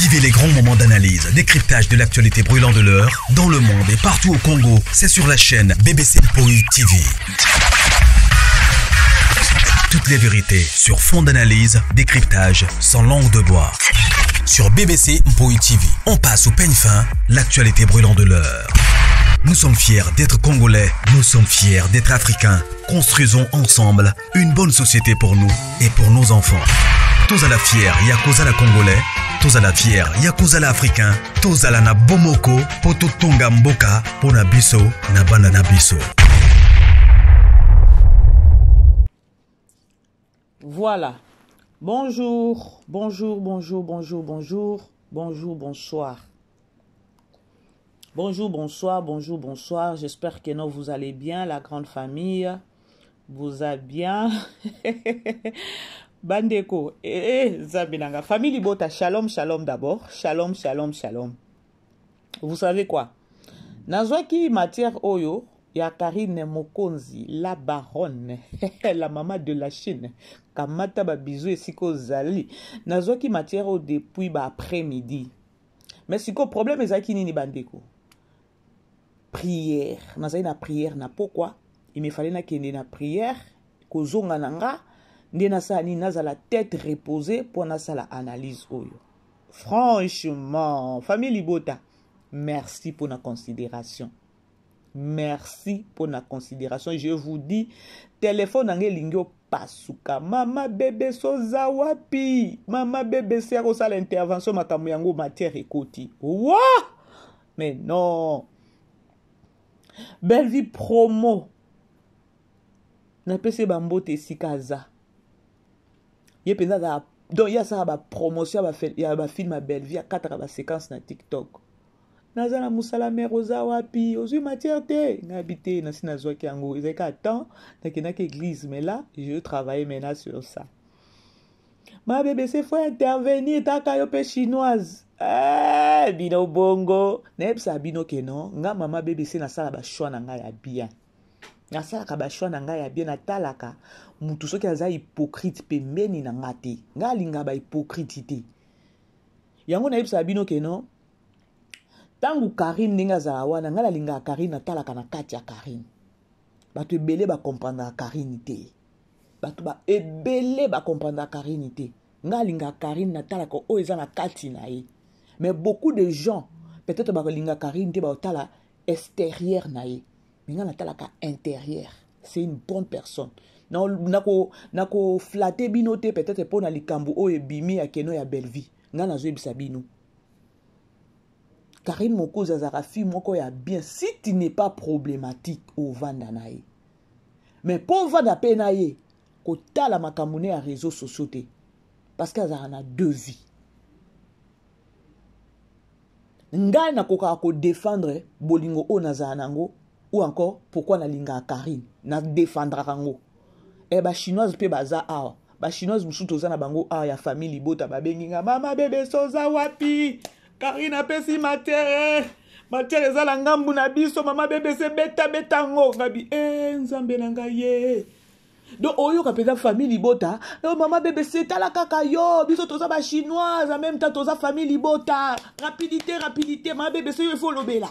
Vivez les grands moments d'analyse, décryptage de l'actualité brûlante de l'heure, dans le monde et partout au Congo. C'est sur la chaîne BBC Mpoi TV. Toutes les vérités sur fond d'analyse, décryptage, sans langue de bois. Sur BBC Mpoi TV, on passe au peigne fin l'actualité brûlante de l'heure. Nous sommes fiers d'être Congolais, nous sommes fiers d'être Africains. Construisons ensemble une bonne société pour nous et pour nos enfants. Tous à la fière, Yakuza la Congolais, tous à la fière, Yakuza la Africain, tous à la na Bomoko, Poto Tonga Mboka, Pona Biso, na Bana na Biso. Voilà. Bonjour, bonjour, bonjour, bonjour, bonjour, bonjour, bonsoir. Bonjour, bonsoir, bonjour, bonsoir. J'espère que non, vous allez bien, la grande famille. Vous allez bien. Bandeko, eh, eh Zabinanga. Famille Libota, shalom, shalom d'abord. Shalom, shalom, shalom. Vous savez quoi? Nazwaki matière oyo ya Karine Mokonzi, la baronne, la maman de la Chine. Kamata ba bisous esika ozali. Nazwaki matière oyo depuis ba après-midi. Mais sikoyo problème ezalaki nini bandeko? Prière. Nazali na prière na pokwa. Il me fallait nakende na prière, kozonga na nga nde nasala nini, nazala tête reposée mpo nasala analyse oyo. Franchement, famille Libota, merci pour la considération. Merci pour la considération. Je vous dis, téléphone na nga elingi opasuka. Mama bébé soza wapi? Mama bébé se akosala intervention makambo yango matière ekoti. Wa! Mais non. Belle vie promo. Napesi bambote esika aza. Ye mpenza azala donc ye asala ba promotion ya ba film ya Bellevue, akataka ba séquence na TikTok. Naza na mosala mare oza wapi? Ozwi matière te? Nayebi te, nasi nazwaki yango. Ezalaki kaka temps, nakendaki église, mais là, je travaille maintenant sur ça. Ma bébé, c'est faut intervenir, taka yo pe chinoise. Eh, bino bongo. Nayebisa bino ke non, nga mama BBC nasala ba choix na nga ya bien. Nasalaka ba choix na nga ya bien, natalaka mutu soki aza hypocrite pembeni na nga te. Nga alinga ba hypocrite te. Yango nayebisa bino ke non, tangu Karine ndenge azala wana, nga nalingaka Karine, natalaka na kati ya Karine. Bato ebele ba comprendra Karine te. Bato ba ebele ba comprendra Karine te. Nga alingaka Karine, natalaka oyo eza na kati na ye. Mais beaucoup de gens, peut-être balinga Karine te, baotala extérieur na ye. Mais nga natalaka intérieur. C'est une bonne personne. Nako flatter bino te, peut-être po na likambo oyo ebimi ya keno ya Bellevue. Nga nazoyebisa bino. Karine Mokonzi azalaka fille moko ya bien. Si tu n'es pas problématique, ovanda na ye. Mais po ovanda pe na ye, kotala makambo ne ya réseaux sociaux te. Parce que azalaka na deux vies. Ngai nakokaka ko défendre bolingo oyo nazala nango, ou encore pourquoi nalingaka Karine, na défendraka yango. Eh, ba chinoise pe baza awa. Ba chinoise mosusu toza na bango awa ya famille Libota, babengi nga mama bébé soza wapi? Karine apesi matière. Matière eza na ngambu na biso, mama bébé se beta beta ngo. Ngabi, eh, nzambe na ngai ye. Donc oyoka mpenza famille Libota, oh, mama bébé se tala kaka yo, biso toza ba chinoise, en même temps toza famille Libota. Rapidité, rapidité, mama bébé se yo il faut lobela.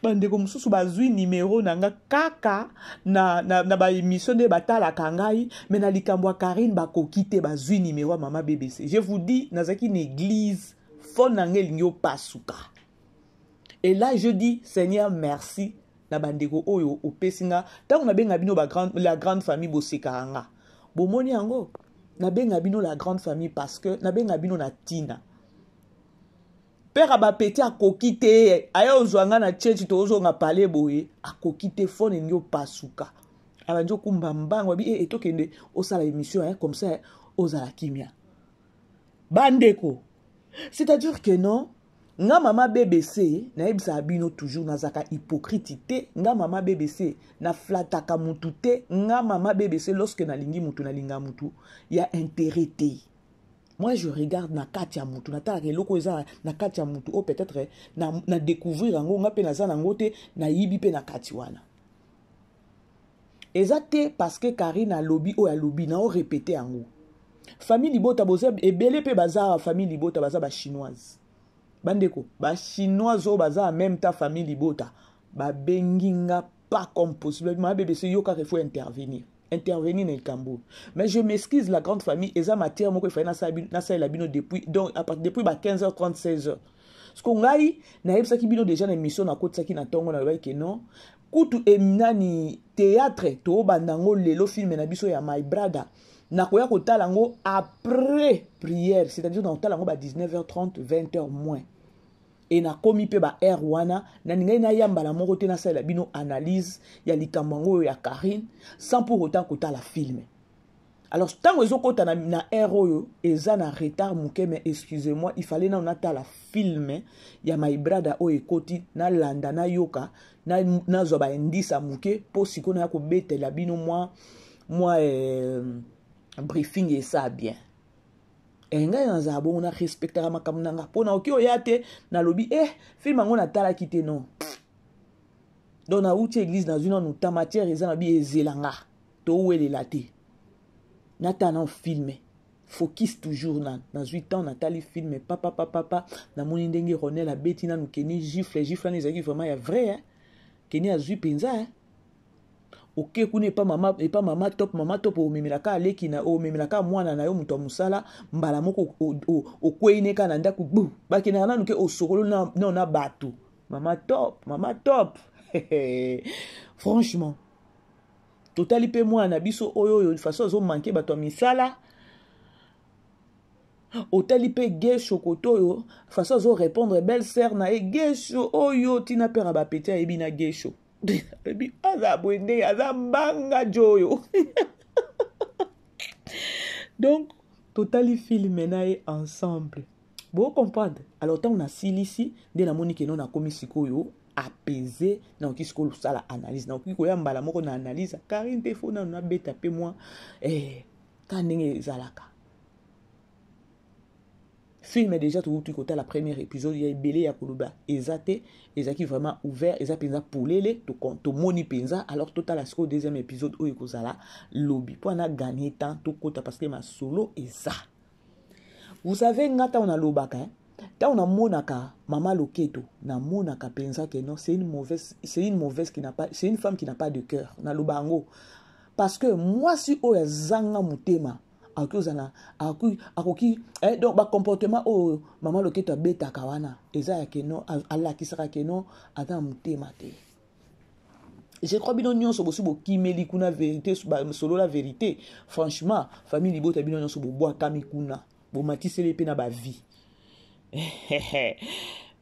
Bandeko mosusu bazwi numéro na nga kaka na ba émission nde batalaka ngai, mais na likambo ya Karine bakoki te, bazwi numéro ya mama BBC. Je vous dis, nazalaki na église, phone na ngai elingi opasuka. Et là je dis Seigneur merci na bandeko oyo opesi nga. Tango nabenga bino ba grande, la grande famille bosekaka nga. Bomoni yango? Nabenga bino la grande famille parce que nabenga bino na tina. Père aba petit akoki te, aya ozwa nga na church tozonga palais boye, akoki te, phone elingi opasuka. Abandi okumba mbango, abi, eh, tokende osala émission, hein, comme ça ozala kimia. Bandeko, c'est-à-dire que non, nga mama BBC, nayebisaka bino toujours nazaka hypocrite te, nga mama BBC na flataka mutu te, nga mama BBC lorsque nalingi mutu, nalinga mutu ya intérêt te. Moi je regarde na kati ya mutu, natalaka eloko eza na kati ya mutu, oh peut-être na découvrir yango, nga pe naza nango te, nayibi pe na kati wana. Eza te parce que Karine alobi oyo alobi, na o répéter yango. Famille libota boza ebele mpe baza famille libota baza ba chinoise. Bandeko, ba chinoise oyo baza en même temps famille libota babengi nga pas comme possible. Ma BBC yo kaka il faut intervenir. Intervenir na likambo. Mais je m'excuse la grande famille eza matière moko efai nasalela bino depuis donc à partir depuis ba 15h30 16h. Parce que ngai nayebisaki bino déjà na émission nakotisaki na ntongo nalobaki ke non kutu nani théâtre toobanda yango lelo film na biso ya My Brother nakoya kotala yango après prière, c'est-à-dire nakotala yango ba 19h30 20h moins. E nakomi mpe ba heure wana nalingai nayambala moko te nasalela bino analyse ya likambo yango oyo ya Karine sans pour autant kotala film. Alors ntango ezokɔta na heure oyo eza na retard moke, mais excusez-moi, il fallait nano natala film ya My Brother oyo ekoti, nalanda, nayoka, nazwa baindice ya moke mpo sikoyo naya kobetela bino mwa briefing esa bien. E ngai nazala bongo, na respectaka makambo na nga mpo na oki oya te nalobi film yango natalaki te. Non, donc nauti église, nazwi nanu ta matière eza na bi ezela nga towelela te, natala nano film, focus toujours. Na nazwi temps, natali film papa papa papa, namoni ndenge Ronel abeti nanu Keni gifle. Gifle wana ezalaki vraiment ya vrai, eh? Keni azwi mpenza, eh? Oke kuna epa mama Top, mama Top omemelaka aleki na omemelaka mwana na yo moto ya mosala, mbala moko okwei ne kaka na ndako bu bakendaka nanu ke osokolo nano na bato. Mama Top, mama Top, franchement totali mpe mwana na biso oyo oyo façon azomanke bato ya misala. Otali mpe Gesho koto oyo façon azorépondre belle sœur na ye. Gesho oyo ntina pere ya bapeti ayebi na Gesho, alobi aza boye ndenge aza mbanga jo oyo. Donc totali film na ye ensemble, bocomprendre. Alors ntango nasilisi nde namoni keno nakomi sikoyo apaisé, nakoki sikoyo kosala analyse, nakoki koya mbala moko na analyse ya Karine te. Fo nano nabeta mpe mwa ka ndenge ezalaka film. Déjà touti kotala premier épisode ya ebele ya koloba eza te, ezalaki vraiment ouvert, eza mpenza polele, tomoni mpenza. Alors totala sikoyo deuxième épisode oyo ekozala lobi mpo ana gagner temps tokota, parce que masolo eza. Vous savez, nga ntango nalobaka, ntango namonaka mama Loketo, namonaka mpenza ke non, c'est une mauvaise qui n'a pas, c'est une femme qui n'a pas de cœur. Naloba yango parce que mwasi oyo azanga motema akoki ozala akoki donc bacomportement oyo mama Loketo abetaka wana eza ya keno alakisaka keno aza na motema te. Je crois bino nyonso bosi bokimeli kuna vérité, solo la vérité. Franchement, famille libota, bino nyonso bobwakami kuna, bomatiseli mpe na bavie.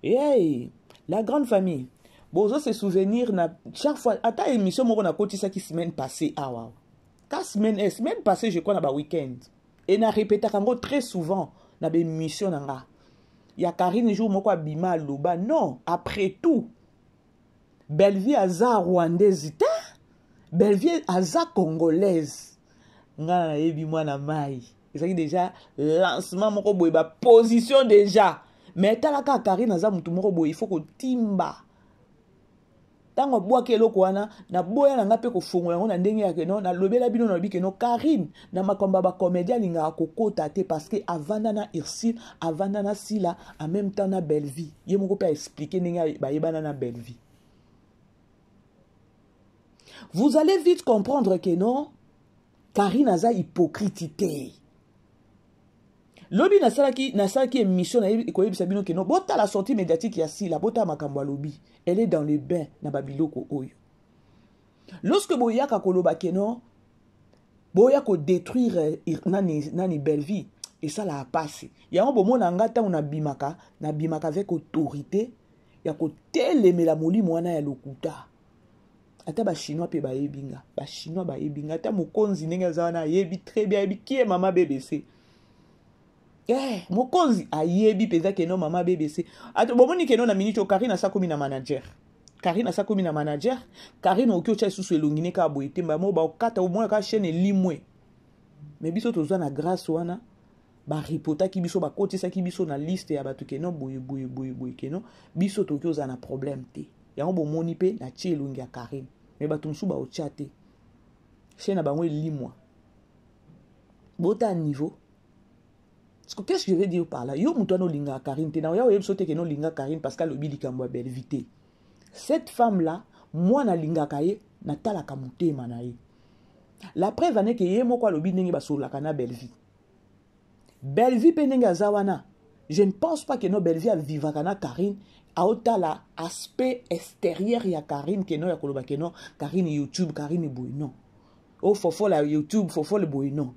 Hey, la grande famille, bozo se souvenir na chaque fois ata émission moko nakotisaki semaine passée awa ka semaine passée, je crois na baweekend, e na répétaka yango très souvent na baémission na nga ya Karine. Jour moko abima aloba non, après tout Bellevie aza rwandaise te, Bellevie aza congolaise. Nga nayebi mwana mai ezalaki déjà lancement moko boye, baposition déjà. Mais tala kaka, Karine aza motu moko boye, il faut kotimba. Ntango abwaki eloko wana, naboya na nga mpe kofongola yango na ndenge ya keno nalobela bino, nalobi keno Karine na makambo ya bacomédien alingaka kokota te, parce que avanda na Ursile, avanda na Sila, en même temps na Bellevie. Ye moko mpe aexpliquer ndenge bayebana na Bellevie. Vous allez vite comprendre que non, Karine aza hypocrite te. Lobi nasalaki émission koyebisa bino keno botala sortie médiatique ya Sila, botala makambo alobi, elle est dans le bain na babiloko oyo. Lorsque boyaka koloba keno boya kodétruire nani Bellevie, esalaka pasi. Yango bomona nga ntango nabimaka, nabimaka avec autorité ya kotelemela molimo wana ya lokuta. Ata bachinois mpe bayebi nga, bachinois bayebi nga, ata mokonzi ndenge aza wana ayebi très bien, ayebi kie mama BBC. Mokonzi ayebi mpenza keno mama BBC. Ata bomoni keno na minute oyo Karine asakomi na manager, Karine asakomi na manager. Karine okoki otya lisusu elongi ne kaka boye te, mbamo baokata, omona kaka chaîne elimwe. Mais biso tozwa na grâce wana, baripotaki biso, bakotisaki biso na liste ya bato keno boye boye boye boye, keno biso tokoki ozala na problème te. Yango bomoni mpe natie elongi ya Karine, mais bato mosusu baotya te, chaîne na bango elimwa. Bota niveau. Parce que qu'est-ce que je veux dire par là? Yo moto wana olingaka Karine te, na oya oyebi so te ke nolinga Karine parce qu'alobi likambo ya Bellevue te. Cette femme là, moi nalingaka ye, natalaka motema na ye. La preuve ane ke ye moko alobi ndenge basololaka na Bellevue. Bellevue mpe ndenge aza wana, je ne pense pas que no Bellevue avivaka na Karine aotala aspect extérieur ya Karine ke no ya koloba ke no Karine YouTube, Karine boye non. O fofola YouTube, fofola boye non.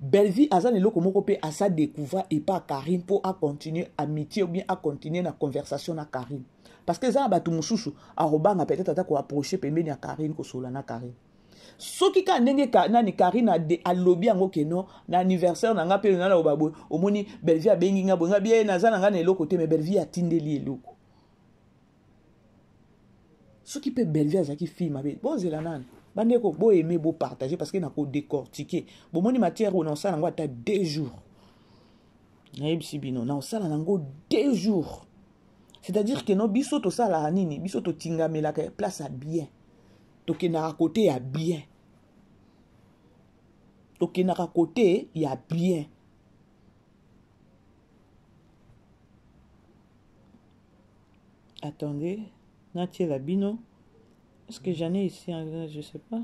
Bellevue aza na eloko moko mpe asa découvra epa Karine mpo a continuer amitié ou bien a continuer na conversation na Karine. Parce que eza na bato mosusu akobanga peut-être ata ko approcher pembeni ya Karine kosolola na Karine. Soki kaka ndenge ka, nani Karine alobi yango ke non na anniversaire na nga mpe naloba boye omoni Bellevue abengi nga boye nga bie naza na nga na eloko te mais Bellevue atindeli eloko. Soki mpe Bellevue azalaki fille mabe bozela nani bandeko boaime bopartage parce que nakodecortike bomoni matière oyo naosala yango ata deux jours nayebisi bino naosala yango deux jours c'est-à-dire que no biso tosalaka nini biso totingamelaka place ya bien tokendaka kote ya bien tokendaka kote ya bien Attendez, natiela bino. Est-ce que j'en ai ici Je sais pas.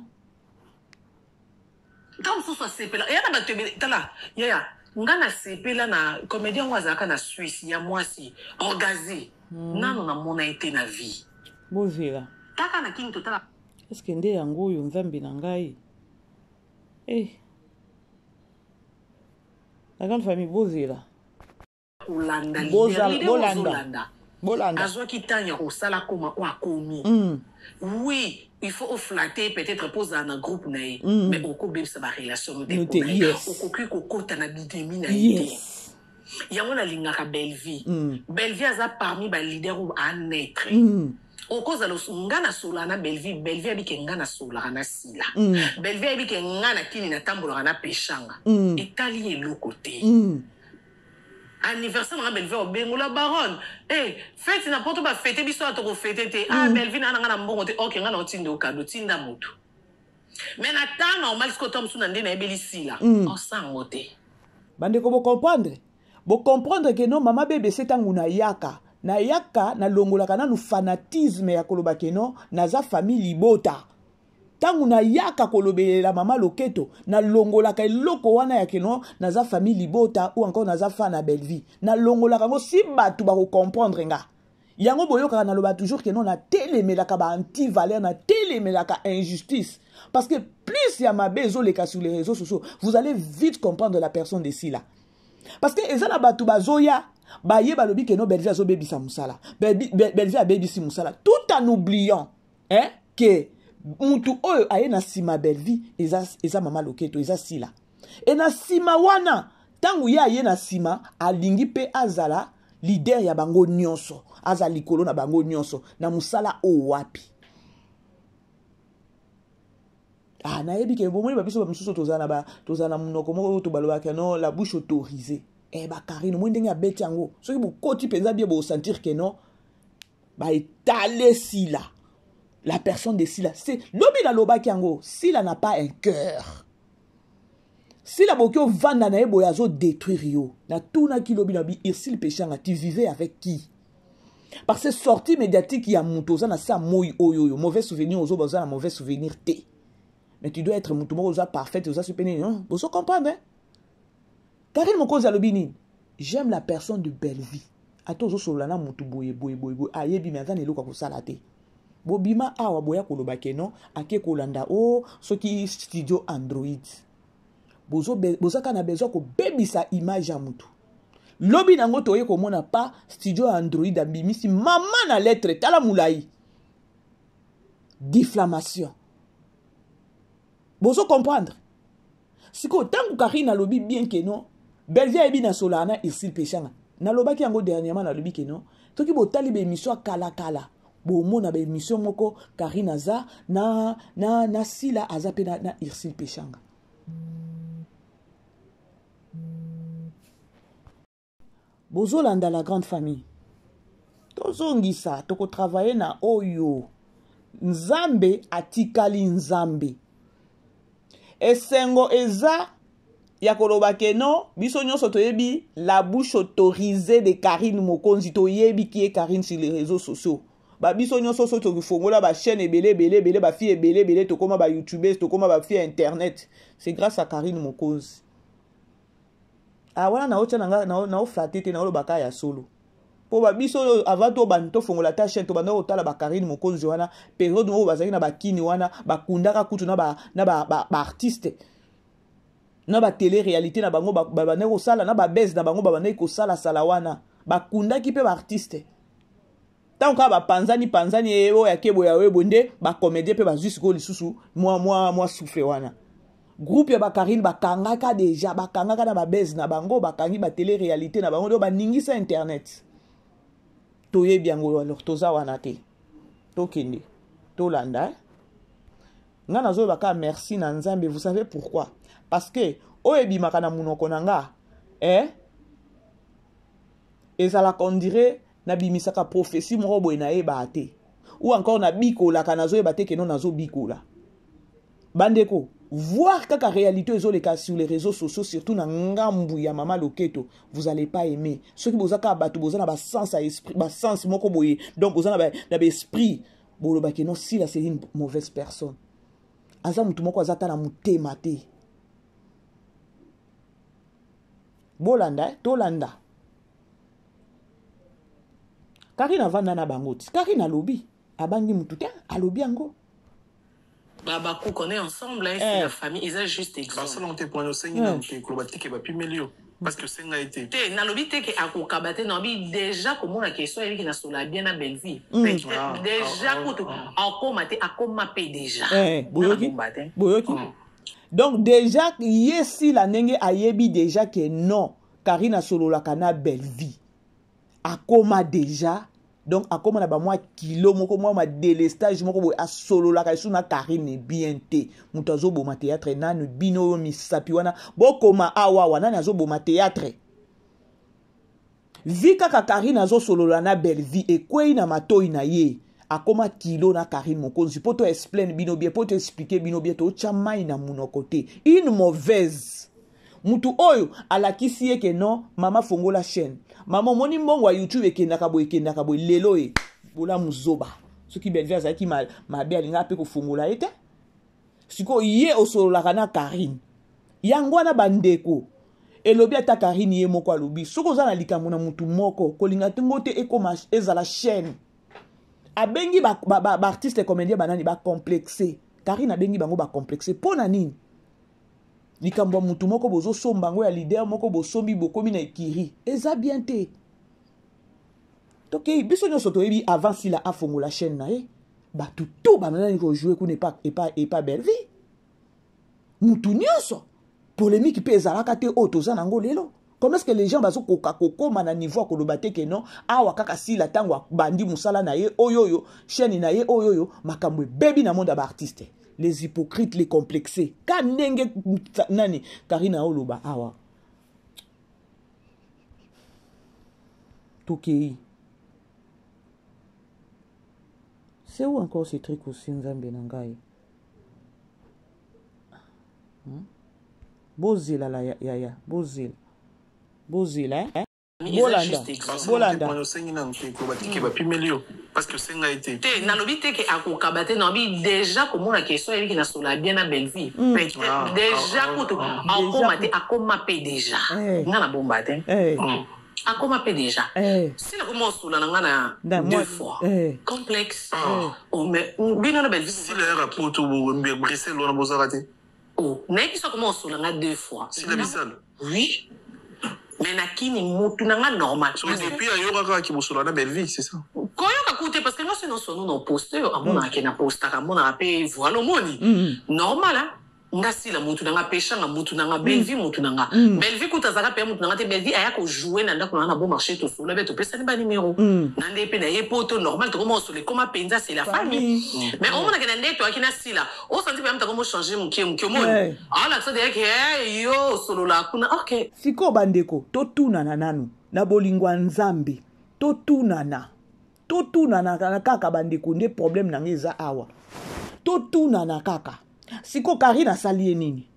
Ntango mosusu asepela eya na bato ebele tala yaya nga nasepela na comédien yango azalaka na Suisse ya mwasi orgazi nano namona ye te na vie. Bozela. Taka na kini totala. Est-ce que nde yango oyo nzambe na ngai? Eh. La grande famille bozela. Kolanda leader leader ozolanda bolanda azwaki temps ya kosala koma oyo akomi oui il faut oflatte peut-être mpo ozala na groupe na ye mais okobebisa barelation no te No te, mpona ye okoki kokota na bidemi na ye te yango nalingaka Bellevie Bellevie aza parmi baleader oyo anetre okozala nga nasololaka na Bellevie Bellevie ayebi ke nga nasololaka na Sila Bellevie ayebi ke nga na kini natambolaka na Peshanga etali ye eloko te anniversaire nanga Bellevue obengola baronne eh fete na poto ba fete biso awa toko fete te ah Bellevue na nanga na mbongo te ok nga na otinda yo cadeau tinda moto mais na temps normal sikoyo to mosusu na nde nayebeli Sila osango te. Bandeko bo comprendre bo comprendre que non mama BBC tangu nayaka nayaka nalongolaka nanu fanatisme ya koloba que non naza famille libota Tango nayaka kolobelela mama loketo nalongolaka eloko wana ya keno naza famille libota ou encore naza fan ya Bellevue nalongolaka yango si bato bako comprendre nga yango boyokaka naloba toujours keno natelemelaka ba anti valeur natelemelaka injustice parce que plus ya mabe ezoleka sur les réseaux sociaux vous allez vite comprendre la personne de Sila parce que eza na bato bazoya baye balobi keno Bellevue azobebisa mosala Bellevue abebisi mosala tout en oubliant hein, ke mutu oyo aye na nsima Bellevue eza, eza mama loketo eza Sila e na nsima wana ntango ye aye na nsima alingi mpe azala leader ya bango nyonso aza likolo na bango nyonso na mosala oyo wapi ah nayebi ke bomoni babiso bamosusu tozala na tozala na monoko moko oyo tobalobaka no la bouche autorisée eh bakarine omoni ndenge abeti yango soki bokoti mpenza bie bosentir ke non ba étaler Sila la personne de Sila c'est lobi nalobaki yango Sila n'a pas un cœur Sila boki ovanda na ye boye azo détruire yo natunaki lobi na bi Ursule Peshanga tu vivais avec qui parce que sortie médiatique ya moto oza na sa moi oyo oyo mauvais souvenir ozo oza na mauvais souvenir te mais tu dois être moto moko oza parfaite oza sope nini bozo comprendre hein? Karine Mokonzi alobi nini? J'aime la personne de Bellevue. Ata ozosolola na mutu boye boye boye boye ayebi mais aza na eloko ya kosala te. Bobima awa boya koloba ke non ake kolanda o oh, soki studio Android. Bozo boza kaka na besoin kobebisa image ya mutu. Lobi nango toye komona pa studio Android abimisi mama na lettre tala mulayi. Diffamation. Bozo comprendre? Sikoyo ntango Karine alobi bien que non Bellevue ayebi na solaa na Ursule Peshanga nalobaki yango dernièrement nalobi que non soki botali ba émission ya kala kala bomona ba émission moko Karine aza na, na, na Sila aza mpe na, na Ursule Peshanga Bozolanda la grande famille. Tozongisa tokotravaille na oyo Nzambe atikali Nzambe. Esengo eza ya koloba ke non, biso nyonso toyebi la bouche autorisée de Karine Mokonzi, toyebi ki ye Karine sur les réseaux sociaux. Ba biso nyonso so tofongola ba chaîne ebele ebele ebele, ba fille ebele ebele, tokoma ba youtubeurs, tokoma ba fille internet, c'est grâce à Karine Mokonzi. Ah wana na otia na na oflate te, na oloba kaka ya solo. Po ba biso oyo avant to banda tofongola ta chaîne, tobanda kotala ba Karine Mokonzi wana période moko bazalaki na bakini wana, bakundaka kutu na ba na ba, ba, ba artiste na ba télé réalité na bango, babandaki kosala na ba buzz na bango, babandaki kosala sala wana, bakundaki pe ba artiste. Tant kaka bapanzani panzani ye oyo akebo ya oyo nde ba comédien pe bazwi sikoyo lisusu mwa mwa mwa souffle wana. Groupe ya ba Karine bakangaka déjà, bakangaka na ba buzz na bango, bakangi ba télé réalité na bango, donc baningisa internet. Toyebi yango alors toza wana te. Tokende, tolanda, hein? Nga nazoyeba kaka merci na Nzambe, vous savez pourquoi? Parce que oyo ebimaka na munoko na nga, eh? Ezalaka on dirait nabimisaka prophétie moko boye nayebaka te. Ou encore nabikolaka, nazoyeba te ke non nazobikola. Bandeko, voir kaka réalité ezoleka sur les réseaux sociaux, surtout na ngambu ya mama Loketo, vous allez pas aimer. Soki boza kaka bato, boza na ba sens ya esprit, ba sens moko boye, donc boza na ba, na ba esprit, bolobaki non, Sila c'est une mauvaise personne. Aza mutu moko aza ta na motema te. Bolanda, eh? Tolanda. Karine avanda na bango ti. Karine alobi, abangi mutu te, alobi yango. Baba Cook, on est ensemble, hein, c'est la famille, ils ont juste exemple. Basala on te point au sengi na te koloba te ke bapimeli yo parce que senga ete. Te nalobi te ke akokaba te, nalobi déjà komona ke so ayebiki na sola bien na belle vie. Peut-être déjà kutu akoma te, akoma pe déjà. Boyoki? Na bomba te. Boyoki? Donc déjà yesi la ndenge ayebi déjà ke non, Karine asololaka na belle vie. Akoma déjà, donc akoma na ba mwa kilo moko, mwa ma délestage moko boye, asololaka esu na Karine bien te. Moto azoboma théâtre nanu bino oyo misapi wana bokoma awa awa, nani azoboma théâtre? Vi kaka Karine azosolola na belle vie ekwei na matoi na ye. Akoma kilo na Karine Mokonzi po to explain bino bien, po to expliquer bino bien, to tcha mai na munoko te. Une mauvaise mutu oyo alakisi ye ke non, mama fongola chaîne. Mama omoni mbongo ya YouTube ekendaka boye, ekendaka boye, lelo e bolamu zoba. Soki Bellevue azalaki mabe alingaka pe kofongola ye te. Sikoyo ye osololaka na Karine. Yango wana bandeko elobi ata Karine ye moko alobi soki oza na likambo na mutu moko kolinga te ngo te ekoma ezala chaîne. Abengi ba artiste comédien banani ba complexé. Karine abengi bango ba complexé pona nini? Likambo ya mutu moko bozosomba ngo ya leader moko bosombi bokomi na ekiri. Eza bien te. Tokei biso nyonso toyebi avant Sila afongola chaîne na ye. Batu tout banani ko jouer kuna epa Bellevue. Mutu nyonso polémique pe ezalaka te oyo toza nango lelo. Comment est-ce que les gens bazo koka kokoma na niveau ya koloba te ke non, awa kaka Sila tango abandi musala na ye oyo oyo, chaîne na ye oyo oyo, makambo ebebi na monde ya ba artiste. Les hypocrites, les complexés. Ka ndenge nani Karine aoloba awa. Tokei. C'est où encore ce truc aussi Nzambe na ngai? Bozela la ya, ya, ya. Bozela. Bozela, hein? Bolanda. Bolanda. Osengi nanu te, koloba te ke bapimeli yo, parce que osenga ye te. Te, nalobi te ke akokaba te, nalobi déjà komona ke so ayebiki na sola bien na belle vie. Peut-être déjà kutu, akoma te, akoma pe déjà. Nga na bomba te. Akoma pe déjà. Si na koma osola na nga na deux fois. Complexe. Oh, mais bino na belle vie. Si la rapport to Bruxelles wana bozaka te. Oh, nayebi so akoma osola nga deux fois. Si la bisalo. Oui. Mais na kini mutu na nga normal. So depuis ayoka kaka ki bosola na belle vie, c'est ça. Koyoka kute parce que nga so non non poste yo amona ke na postaka amona pe voilà omoni. Normal hein. Nga sila mutu na nga pesha nga mutu na nga belle vie mutu na nga. Belle vie kuta zaka pe mutu na nga te belle vie aya ko jouer na ndako na na bon marché to sola be to pesa ni ba numéro. Na nde pe na ye poto normal to comment sole comment penza c'est la famille. Mais omona ke na nde to akina sila. O senti pe mutu ko changer mukie mukie omoni. Ah la ça dire que hey, yo solo la kuna OK. Siko bandeko to tunana nanu na bolingo ya Nzambe. To tunana. To tunana kaka bandeko nde problème na ngeza awa. To tunana kaka. Siko Karine asali ye nini?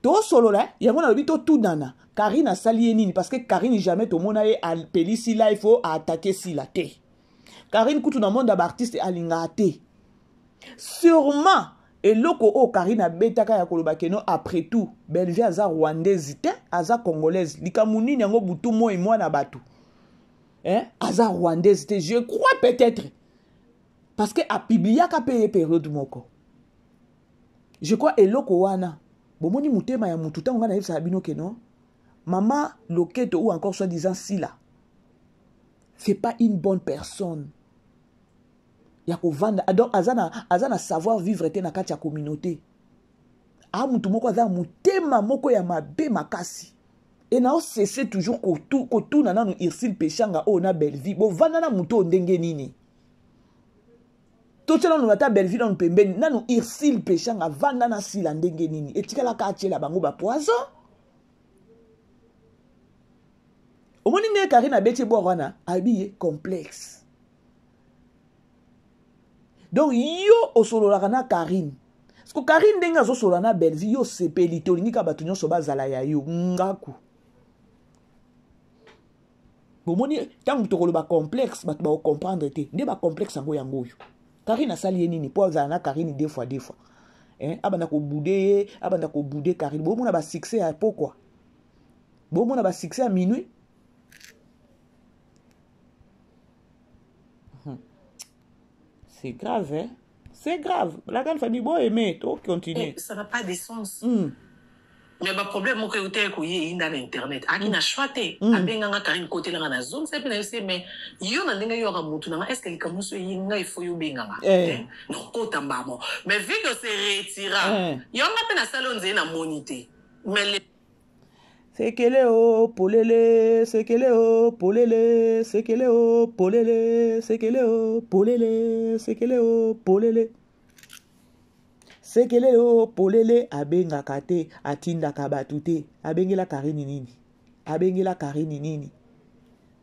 Tosolola yango, nalobi totunana, Karine asali ye nini? Parce que Karine, jamais tomona ye apelisi live o aattaquer Sila te. Karine kutu na monde ya baartiste alingaka te. Sûrement eloko oyo Karine abetaka ya koloba que non, après tout, Bellevue aza rwandaise te, aza congolaise. Likambo nini yango butu moi mwana bato, eh? Aza rwandaise te, je crois, peut-être parce que apubliaka mpe ye période moko, je crois. Eloko wana, bomoni motema ya mutu. Ntango ngai nayebisaka bino que non, mama Loketo ou encore soi-disant Sila, c'est pas une bonne personne ya kovanda. Donc aza na savoir vivre te na kati ya communauté. A mutu moko aza na motema moko ya mabe makasi. E naosese toujours kotuna nanu Ursile Peshanga oyo na Bellevie bovanda na motu oyo ndenge nini? Totia nanu ata Bellevie nanu pembeni nanu. Ursile Peshanga avanda na Sila ndenge nini? Etikalaka atiela bango bapoison. Omoni ndenge Karine abeti bor wana, ayebi ye complexe. Donc yo osololaka na Karine, parce que Karine ndenge azosolola na Bellevie, yo osepeli te. Olingi kaka bato nyonso bazala ya yo ngaku. Bomoni, ntango tokoloba complexe, bato bakocomprendre te nde bacomplexe yango. Yango oyo Karine asali ye nini mpo azala na Karine deux fois, deux fois, eh? Abanda kobouder ye, abanda kobouder Karine. Bomona basuccès ya pokwa, bomona basuccès ya minuit. C'est grave, hein? C'est grave. La grande famille, bon aimer, to continuer. Eh, ça n'a pas de sens. Mais baproblème moko euta ekoye eyinda na internet, aki na choix te. Abenganga Karine, kotelanga na zongisa mpe na yo se. Mais yo na ndenge yoka mutu nanga, est ce que likambo nyonso eyi ngai fo yo obenganga? Nakota mbamo. Mais vu que se retira, yango mpe nasali oyo nzeye namoni te, mais Sekele o polele, sekele o polele, sekele o polele, sekele o polele, sekele o polele, sekele o polele. Abengaka te, atindaka bato te. Abengela Karine nini? Abengela Karine nini?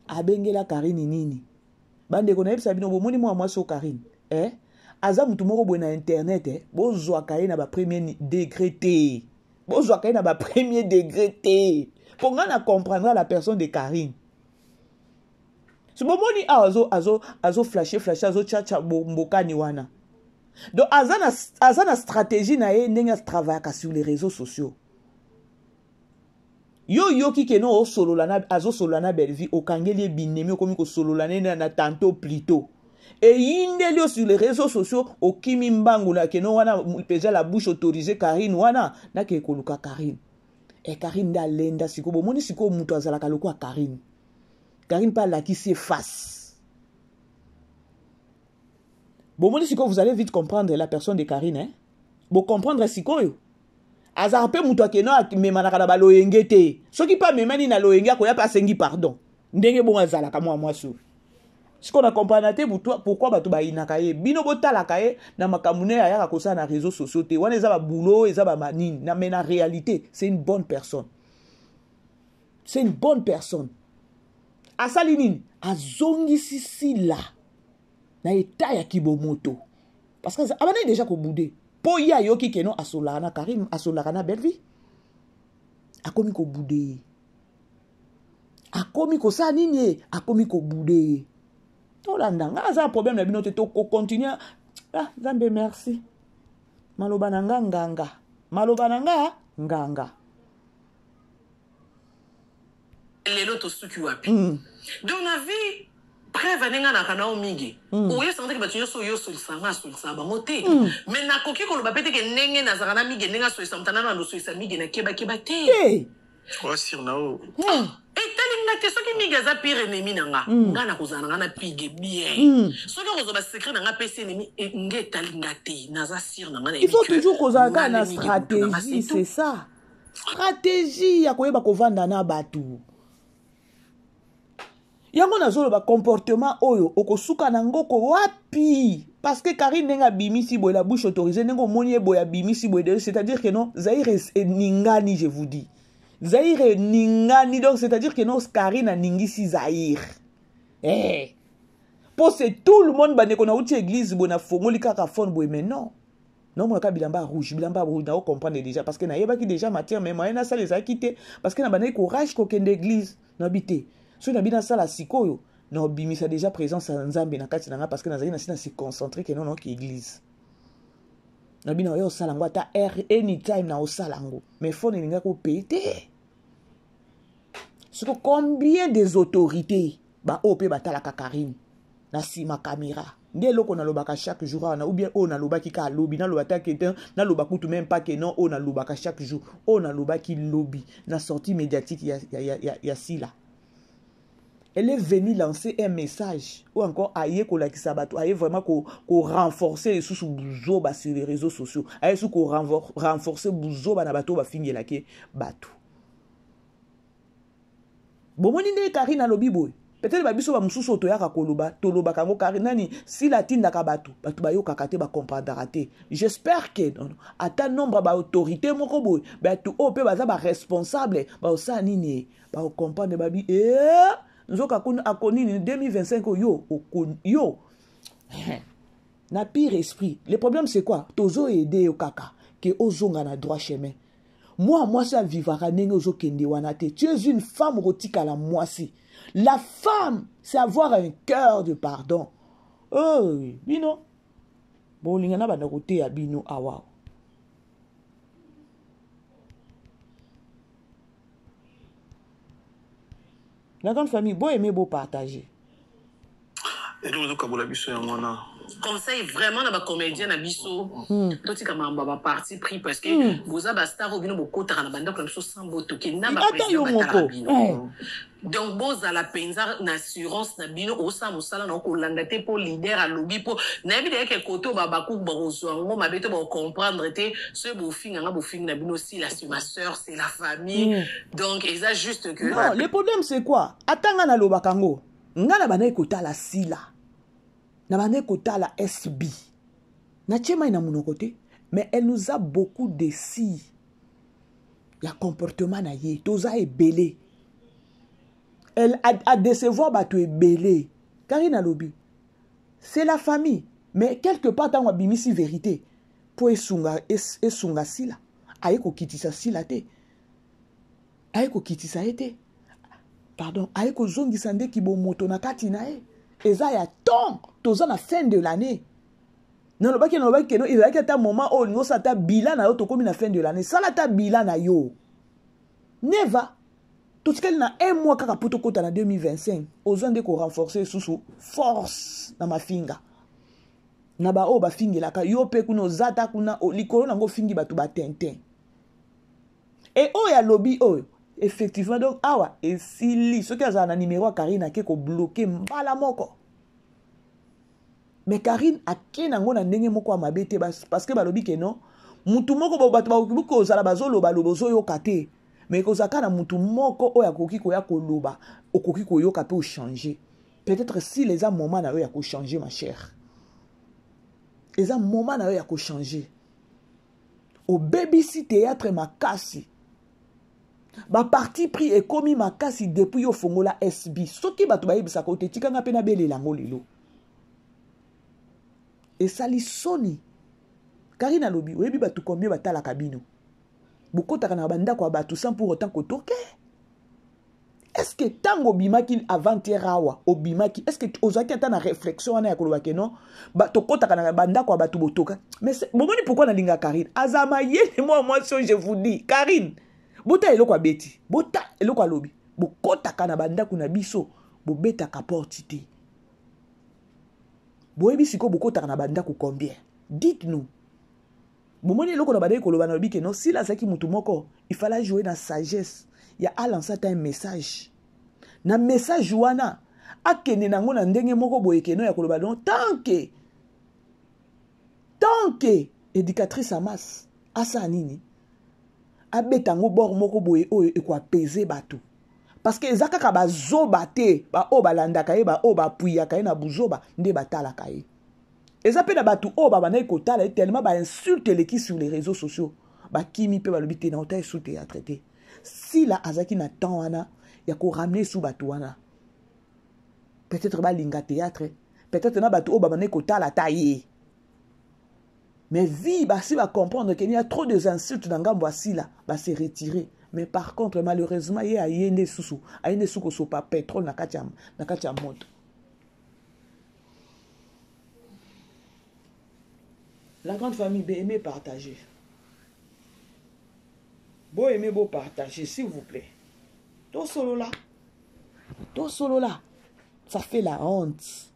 Abengela Karine nini? Bandeko, nayebisa bino, bomoni mwa mwasi oyo Karine, eh? Aza motu moko boye na internet, eh? Bozwaka ye na bapremier degré te, bozwaka ye na bapremier degré te, mpo ngai na comprendra la personne de Karine. So bomoni awa azo flashe flashe, azotiatia mbokani wana. Donc aza na stratégie na ye ndenge atravaillaka sur les réseaux sociaux. Yo yoki que non, osolola na, azosolola na Bellevie, okangeli ye binemi, okomi kosolola ne na tantôt plutôt eyindeli yo sur les réseaux sociaux, okimi mbangu na que non, wana mpenza la bouche autorisée Karine wana, nakee koluka Karine. E Karine nde alenda sikoyo. Bomoni sikoyo, moto azalaka lokola Karine, Karine mpe alakisi ye face. Bomoni sikoyo, vous allez vite comprendre la personne de Karine, hein? Bocomprendre sikoyo, azalaka mpe moto akende amemanaka na baloyenge te. Soki mpe amemani na loyenge, akoya mpe asengi pardon. Ndenge bongo azalaka mwa mwasi oyo. Sikoyo na comprendre te pourquoi bato bayinaka ye. Bino botalaka ye na makambo ne ayaka kosala na réseaux sociaux te. Wana eza babulo, eza bamanini na, mais na réalité, c'est une bonne personne, c'est une bonne personne. Asali nini? Azongisi Sila na état ya kibomoto, parce que abandaki déjà kobouder, mpo ye ayoki que non, asolaka na Karim, asolaka na Bellevie. Akomi kobouder ye, akomi kosala nini ye, akomi kobouder ye. Tolanda nga, aza na problème na bino te. Tokocontinue. Ah, Nzambe, merci. Maloba na nga nganga, maloba na nga nganga. Lelo tosuki wapi? Donc na vie, preuve ndenge naka na yo mingi, oyesanga teke bato nyonso oyo osolisaka nga, asolisaka bango te. Mais nakoki koloba mpe teke ndenge nazalaka na mingi, ndenge asolisa moto anano alosolisa mingi, nakebakeba te. Te. Wasir na oyo. Etali nga te. Soki mingi aza pire ennemi na nga, nga na kozala na nga na pige bien. Soki akozwa basecret na nga, apesi ennemi nga, etali nga te. Naza sire na nga. Il faut toujours kozala kaka na stratégie, c'est ça, stratégie ya koyeba kovanda na bato. Yango nazoloba, comportement oyo okosuka na ngoko wapi? Parce que Karine, ndenge abimisi boye la bouche autorisée, ndenge omoni ye boye abimisi boye, c'est-à-dire que non, Zaire eningani. Je vous dis, Zaire eningani. Donc c'est-à-dire que non, Karine aningisi Zaire, eh. Po c'est tout le monde. Bandeko, nauti église boye, nafongoli kaka phone boye, mais non. Naomona kaka bilamba ya rouge, bilamba ya rouge, nao comprendre déjà parce que nayebaki déjà matière, mais moyen nasala ezalaki te parce que nabandaki courage kokende église. Nayebi te soki nabi nasala sikoyo, naobimisa déjà présence ya Nzambe na kati na nga, parce que nazalaki nasi na se concentrer ke non, naoki église. Nabi na oya osala yango ata heure, anytime na osala yango, mais phone elingaki opeye te. Siko combien des autorités baoyo mpe batalaka Karine na nsima caméra? Nde eloko nalobaka chaque jour wana, ou bien oyo nalobaki kaka lobi, naloba te ke naloba kutu même pas ke non, oyo nalobaka chaque jour, oyo nalobaki lobi na sortie médiatique ya Sila. Elle est venue lancer un message ou encore aye kolakisa bato, aye vraiment ko renforcer lisusu buzoba sur les réseaux sociaux, aye su ko renforcer buzoba na bato oyo bafingelaki bato. Bomoni ndenge Karine alobi boye, peut-être babiso bamosusu oyo toyaka koloba, tolobaka yango. Karine nani, Sila atindaka bato, bato bayokaka te, bacomprendaka te. J'espère ke non, ata nombre ya baautorité moko boye, bato oyo mpe baza baresponsable, baosala nini, bakocomprendre babi e nzoka akonini 2025 oyo yo na pire esprit. Le problème, c'est quoi? Tozoaider yo kaka ke ozonga na droit chemin. Mwa mwasi avivaka ndenge ozokende wana te. Tu es une femme, okotikala mwasi. La femme, c'est avoir un cœur de pardon. Oh, bino bolinga na banda koteya bino awa. La grande famille, boaimer, bopartager. Eloko ezokabola biso yango wana. Conseil vraiment na bacomédien na biso, totika makambo ya baparti pris, parce que boza bastar oyo bino bokotaka na bandako na biso sans botoki na Ata yo baprésident batalaka moko. bino. Donc bozala mpenza na assurance na bino, osala mosala na okolanda te mpo leader alobi, mpo nayebi deyeke kote oyo babakuku bakozwa yango mabe to bakocomprendre te. Soki bofinganga, bofingi na bino. Sila, c'est ma sœur, c'est la famille. Donc eza juste que Non, le problème, c'est quoi? Ata nga nalobaka yango, nga na bandaki kotala Sila, na bandaki kotala SB, natie mai na monoko te, mais elle nous a beaucoup déçu ya comportement na ye. Toza ebele, elle a décevoir bato ebele. Karine alobi c'est la famille, mais quelque part ntango abimisi vérité mpo esunga, esunga Sila, aye kokitisa Sila te, aye kokitisa ye te, pardon, aye kozongisa ndeki bomoto na kati na ye. Eza ya temps, toza na fin de l'année. Nalobaki keno ezalaki ata moment oyo olingi osala ata bilan na yo. Tokómi na fin de l'année, sala ata bilan na yo. Neva totikali na un mois kaka mpo tokɔta na 2025. Ozwa nde korenforcer lisusu force na mafinga na baoyo bafingelaka yo mpe kuna. Oza ta kuna likolo nango, ofingi bato batintin e oyo alobi oyo effectivement. Donc awa esili. Soki azala na numero ya Karine, ake kobloquer mbala moko. Mais Karine ake nango na ndenge moko ya mabe te, parce que balobi ke non, mutu moko, bato bakoki kozala bazolobaloba, ozoyoka te, mais kozala kaka na mutu moko oyo akoki koya koloba, okoki koyoka mpe ochanger. Peut-être s'il eza moment na yo ya kochanger, ma chère, eza moment na yo ya kochanger. Obebisi théâtre makasi, baparti pris ekomi makasi depuis yo fongola SB. Soki bato bayebisaka yo te, tikanga mpe nabelela yango lelo, esali soni. Karine alobi, oyebi bato combien batalaka bino? Bokotaka na bandako ya bato sans pour autant kotoke. Est-ce que ntango obimaki avant-hier awa, obimaki, est-ce que ozalaki ata na réflexion wana ya koloba ke non, tokɔtaka na bandako ya bato, botoka? Mais bomoni pourquoi nalinga Karine? Aza mayele mwa mwasi oyo, je vous dis. Karine, bota eloko abeti, bota eloko alobi, bokɔtaka na bandako na biso, bobetaka porte te. Boyebi sikoyo bokɔtaka na bandako combien? Dites-nous. Bomoni eloko na bandaki koloba, nalobi ke non, Sila azalaki motu moko, il fallait jouer na sagesse ya alancer ata un message. Na message wana akende nango na ndenge moko boye keno ya koloba non, tant que éducatrice amas asala nini, abeta yango bord moko boye oyo ekoapaiser bato, parce que eza kaka bazoba te baoyo balandaka ye, baoyo bapuyaka ye na buzoba nde batalaka ye. Eza mpe na bato oyo babandaki kotala ye, tellement bainsulte eleki sur les réseaux sociaux, bakimi mpe balobi te na ota esu théâtre te. Sila azalaki na temps wana ya koramener su bato wana, peut-être balinga théâtre, peut-être na bato oyo babandaki kotala ata ye. Mais vie basi bacomprendre ke ya trop des insultes na ngambo ya sila, base retirer. Mais par contre, malheureusement, ye aye nde susu, aye nde susu kosopa pétrole na kati ya moto. La grande famille, be aimer, partager. Bo aimer, bo partager, s'il vous plaît. Tosolola. Tosolola. Ça fait la honte.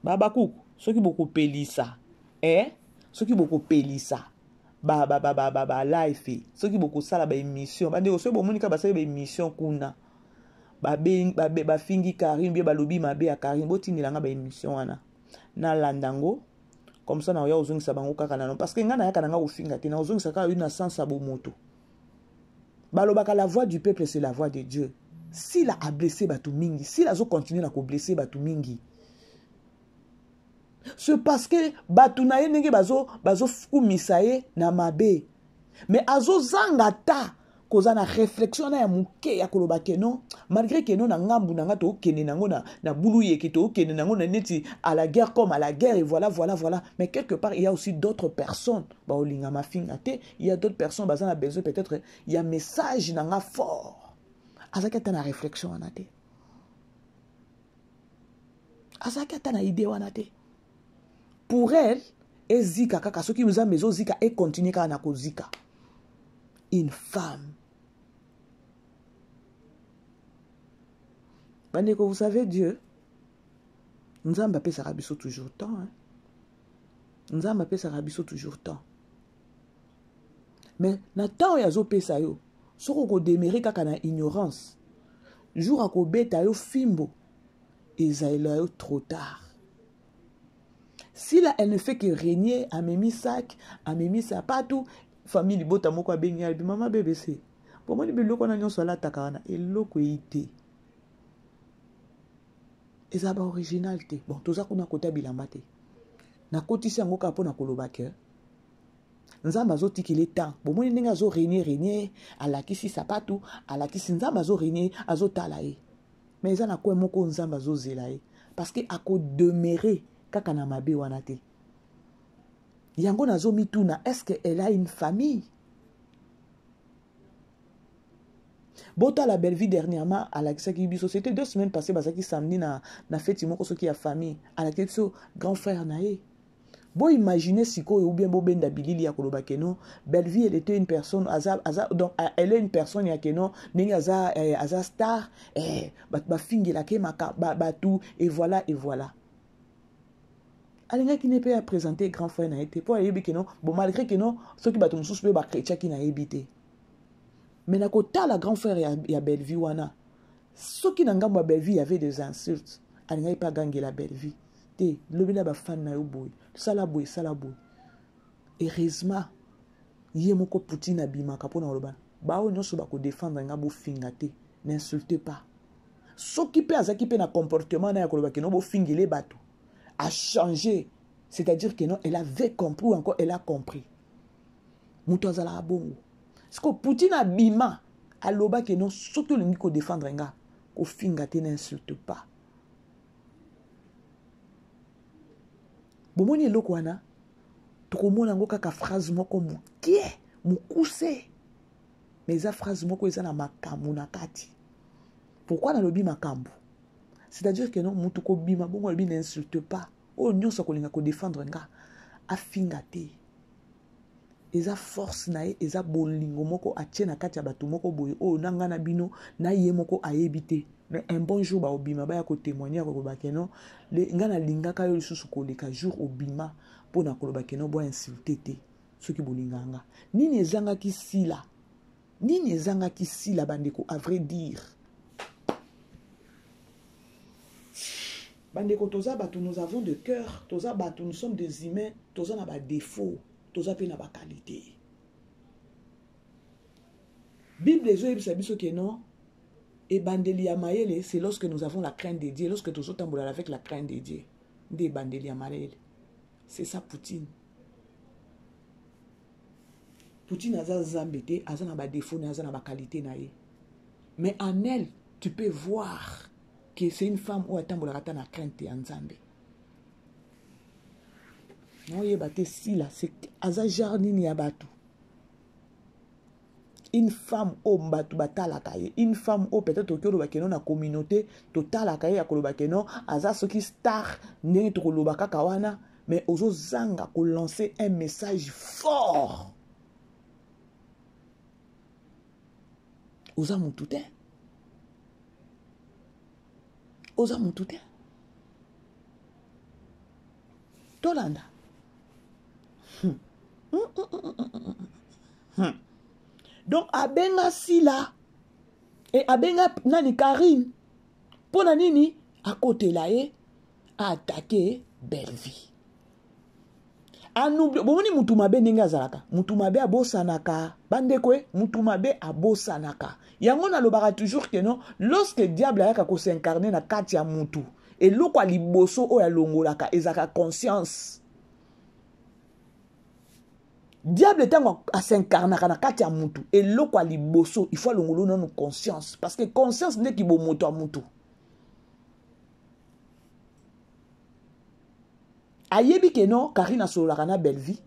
Babakuku, soki bokopelisa, eh? Soki bokopelisa ba ba ba ba ba ba live, soki bokosala ba émission, bandeko, soki bomoni kaka basali ba émission kuna, bafingi Karine bie, balobi mabe ya Karine, botindelanga ba émission wana, nalanda yango. Comme ça naoya kozongisa bango kaka nano, parce que ngai nayaka na nga kofinga te, nakozongisa kaka yo na sens ya bomoto. Balobaka la voix du peuple, c'est la voix de Dieu. Sila ablesse bato mingi, Sila azocontinue na koblesse bato mingi, c'est parce que bato na ye ndenge bazokumisa bazo ye na mabe, mais azozanga ta koza na réflexion na ya moke ya koloba ke non, malgré ke non, na ngambu na nga tookende nango na bulu yeke, tookende nango na neti à la guerre comme à la guerre, et voilà, voilà, voilà. Mais quelque part, il y a aussi d'autres personnes baolinga mafinga te, il y a d'autres personnes baza na besoin peut-être ya message na nga fort. Azalaki ata na réflexion wana te, azalaki ata na idée wana te. Pour elle, ezika kaka, soki Nzambe ezozika, econtinue kaka na kozika. Une femme, bandeko, vous savez, Dieu, Nzambe apesaka biso toujours temps, hein? Nzambe apesaka biso toujours temps, mais na temps oyo azopesa yo, soki okodemeurer kaka na ignorance, jour akobeta yo fimbo, ezalela yo trop tard. Sila, elle ne fait que régner. Amemi sac, amemi sapatu. Famille libota moko abengi, alobi: "Mama BBC, bomoni biloko wana nyonso alataka wana, eloko eyi te, eza baoriginal te." Bon, toza kuna kota bilamba te, nakotisi yango kaka mpo na koloba ke Nzambe azotikela temps. Bomoni ndenge azorégner, régner, alakisi sapatu, alakisi. Nzambe azorégner, azotala ye, mais eza na coin moko Nzambe azozela ye, parce que akodemeurer kaka na mabe wana te. Yango nazomituna: est ce que elle a une famille? Botala Bellevie, dernièrement alakisaki biso, c'était 2 semaines passé, bazalaki samedi na feti moko soki ya famille, alakisaki biso grand frère na ye. Boimagine sikoyo, ou bien bobenda bilili ya koloba ke non, Bellevie, elle était une personne aza, donc elle est une personne ya ke non, ndenge aza star, bato bafingelaka ye bato, et voilà, et voilà. Alingaki ne mpe aprésente grand frère na ye te, mpo ayebi ke non, bon, malgré ke non, soki bato mosusu mpe bakretiaki, nayebi te. Mais na kotala grand frère ya Bellevie wana, soki na ngambo ya Bellevie y avait des insultes, alingaki mpe agangela Bellevie te: "Lobela bafani na yo boye, sala boye, sala boye." Heureusement, ye moko Poutine abimaka mpona koloba: "Baoyo nyonso bakodefendre nga, bofinga te, n'insulte pas." Soki mpe azalaki mpe na comportement na ya koloba ke non, bofingele bato, a changé, c'est-à-dire que non, elle avait compris ou encore elle a compris. Moto azalaka bongo. Siko Poutine abima, alobaki: "Non, soki olingi kodefendre nga, kofinga te, n'insulte pas." Bomoni eloko wana, tokomona yango kaka phrase moko moke, mokuse, mais eza phrase moko eza na makambo na kati. Pourquoi nalobi makambo? C'est-à-dire que non, motu kobima bongo, alobi: "N'insulte pas, oyo nyonso akolinga kodefendre nga afinga te." Eza force na ye, eza bolingo moko atie na kati ya bato moko boye oyo na ngai na bino na ye moko ayebi te. Mais un bon jour baobima, baya kotémoigner, koloba ke non, ngai nalingaka yo lisusu koleka jour obima mpona koloba ke non, boinsulte te soki bolingaka nga. Nini ezangaki Sila? Nini ezangaki Sila, bandeko? À vrai dire, bandeko, toza bato, nous avons de cœur, toza bato, nous sommes des humains, toza na badéfaut, toza mpe na baqualité. Bible ezoyebisa biso ke non, ebandeli ya mayele, c'est lorsque nous avons la crainte de Dieu, lorsque tozotambola avec la crainte de Dieu, nde ebandeli ya mayele. C'est ça. Poutine, Poutine aza Nzambe te, aza na badéfaut na ye, aza na baqualité na ye, mais en elle tu peux voir que c'est une femme oyo atambolaka ata na crainte ya Nzambe. Naoyeba te Sila aza genre nini ya bato. Une femme oyo bato batalaka ye, une femme oyo peut-être okoki oloba keno na communauté totalaka ye, ya koloba keno aza soki star ndenge tokoloba kaka wana, mais ozozanga kolancer un message fort. Oza mutu te, oza mutu te. Tolanda. Donc abenga Sila e abenga nani Karine mpo na nini akotela ye aatake Bellevie. Anubli bomoni mutu mabe ndenge azalaka, mutu mabe abosanaka bandeko e, mutu mabe abosanaka. Yango nalobaka toujours que non, lorsque diable ayaka kosincarne na kati ya mutu, eloko ya liboso oyo alongolaka ezalaka conscience. Diable ntango asincarnaka na kati ya mutu, eloko ya liboso il faut alongola nanu conscience, parce que conscience nde kibomoto ya mutu. Ayebi ke non, Karine asololaka na Bellevie,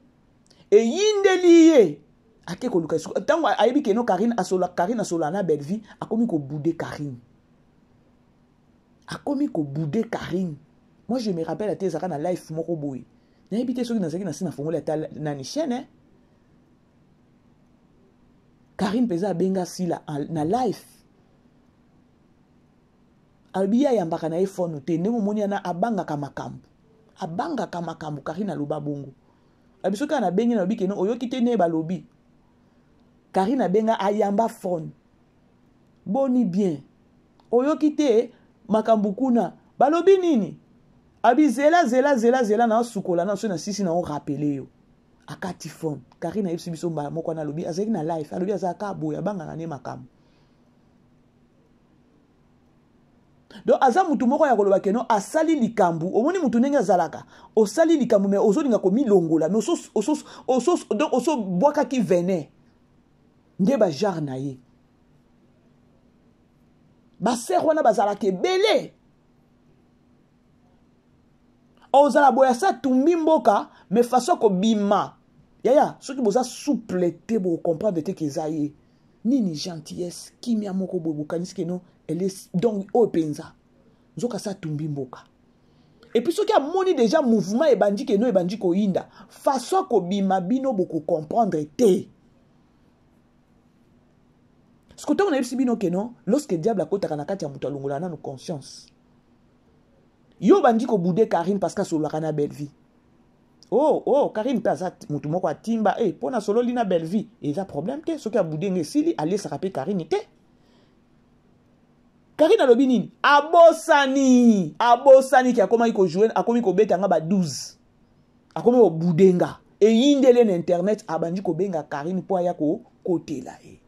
eyindeli ye ake koluka ntango ayebi ke non Karine asola, Karine asololaka na Bellevie, akomi kobude Karine, akomi kobude Karine. Moi je me rappelle ate ezalaka na life moko boye, nayebi te soki nazalaki na se na fongoli ata nani chaîne, eh? Karine mpenza abenga Sila na life, alobi ye ayambaka na ye phone te, ndenge omoni wana abangaka makambo, abangaka makambo. Karine aloba bongo, alobi soki nabengi nalobi keno oyoki te nde balobi. Karine abenga ayamba phone, boni bien oyoki te makambo kuna balobi nini? Abi zela zela zela zela na sukola na so na sisi na o rappeler yo. Akati phone. Karine ayebisi biso mbala moko wana, alobi azalaki na life, alobi azalaka boye abangaka ne makambo. Donc aza mutu moko ya koloba keno asali likambo, omoni mutu ndenge azalaka, osali likambo mais ozolinga komilongola, mais donc osobwakaki venin nde ba genre na ye. Basere wana bazalaka ebele, ozala boye asa tumbi mboka, mais façon kobima yaya, soki boza souple te bocomprendre te ke eza ye nini gentillesse kimia moko boye, bokanisi keno elle est donc oyo mpenza nzoka asa tumbi mboka. Et puis soki amoni déjà mouvement ebandi keno ebandi koyinda, façon kobima bino bokocomprendre te. Parce que ntango nayebisi bino keno lorsque diable akotaka na kati ya moto alongola nanu conscience, yo bandi kobude Karine parce que asololaka na Bellevie. Oh oh, Karine mpe aza motu moko atimba eh, mpo na sololi na Bellevie eza problème te, soki abude nge esili, alesaka mpe Karine te. Karine alobi nini? Abosani, abosani ke akomaki kojoue, akomi kobeta nga ba 12, akomi kobude nga, eyindele na internet, abandi kobenga Karine mpo aya kokotela ye.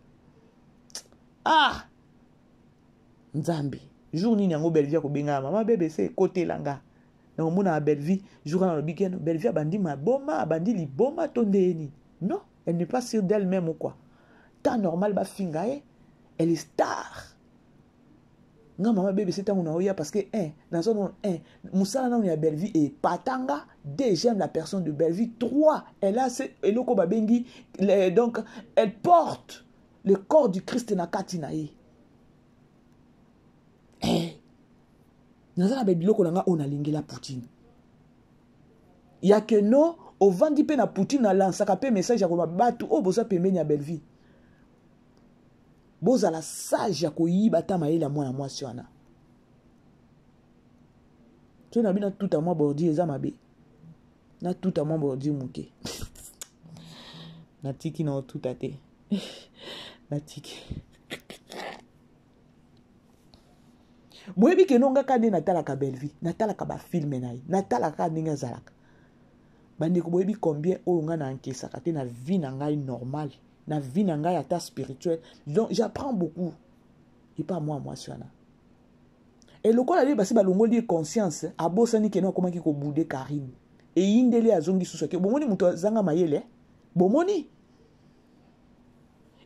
Ah Nzambe, jour nini yango Bellevie akobenga mama BBC kotela nga? Na omona Bellevie jour wana alobi keno Bellevie abandi maboma, abandi liboma to nde nini? Non, elle n'est pas sûre d'elle-même ou quoi. Temps normal bafinga ye, elle est star. Nga mama BBC ntango na oya parce que un naza no un mosala nano ya Bellevie epatanga, deux j'aime la personne de Bellevie, trois elle a eloko babengi donc elle porte le corps du Christ na kati na ye. Eh, naza na biloko na nga oyo nalingela Poutine ya ke no ovandi mpe na Poutine, nalansaka mpe message ya koloba bato oyo boza pembeni ya Bellevie bozala sage ya koyiba ata mayele ya mwana mwasi wana. Soki na bino tuta mwa bordi eza mabe, na tuta mwa bordi moke, natiki na otuta te, natiki. Boyebi ke no nga kaka nde natalaka Bellevie, natalaka bafilme na ye, natalaka kaka ndenge azalaka. Bandeko, boyebi combien oyo nga na ankesaka te na vie na ngai normale, na vie na ngai ata spirituelle. Donc j'apprends beaucoup epa mwa mwasi wana. E lokola ye basi balongoli ye conscience, abosani keno akomaki kobude Karine, eyindeli azongi susu ake. Bomoni moto azanga mayele, bomoni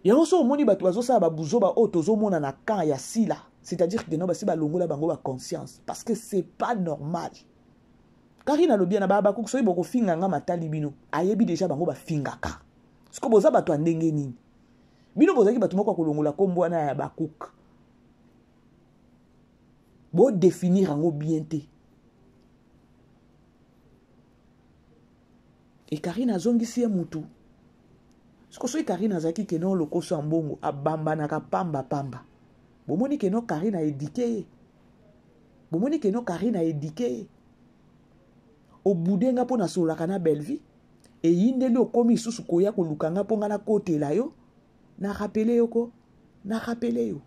yango. So omoni bato bazosala babuzoba oyo tozomona na camp ya Sila, c'est-à-dire que no basi balongola bango ba conscience, parce que c'est pas normal. Karine alobi na babakuku soki bokofinga nga matali bino. Ayebi deja bango bafingaka. Siko boza bato ya ndenge nini? Bino bozalaki bato moko ya kolongola kombo wana ya bakuk. Bo définir yango bien te. E Karine azongisi ye mutu. Siko soki Karine azalaki keno lokoso ya mbongo abambanaka pamba pamba. Bomoni keno Karine a éduquer ye. Bomoni keno Karine a éduquer ye. Obude nga mpo nasololaka na Bellevue. Eyindeli okomi lisusu koya koluka nga mpo nga nakotela yo. Na rappeler yo ko. Na rappeler yo.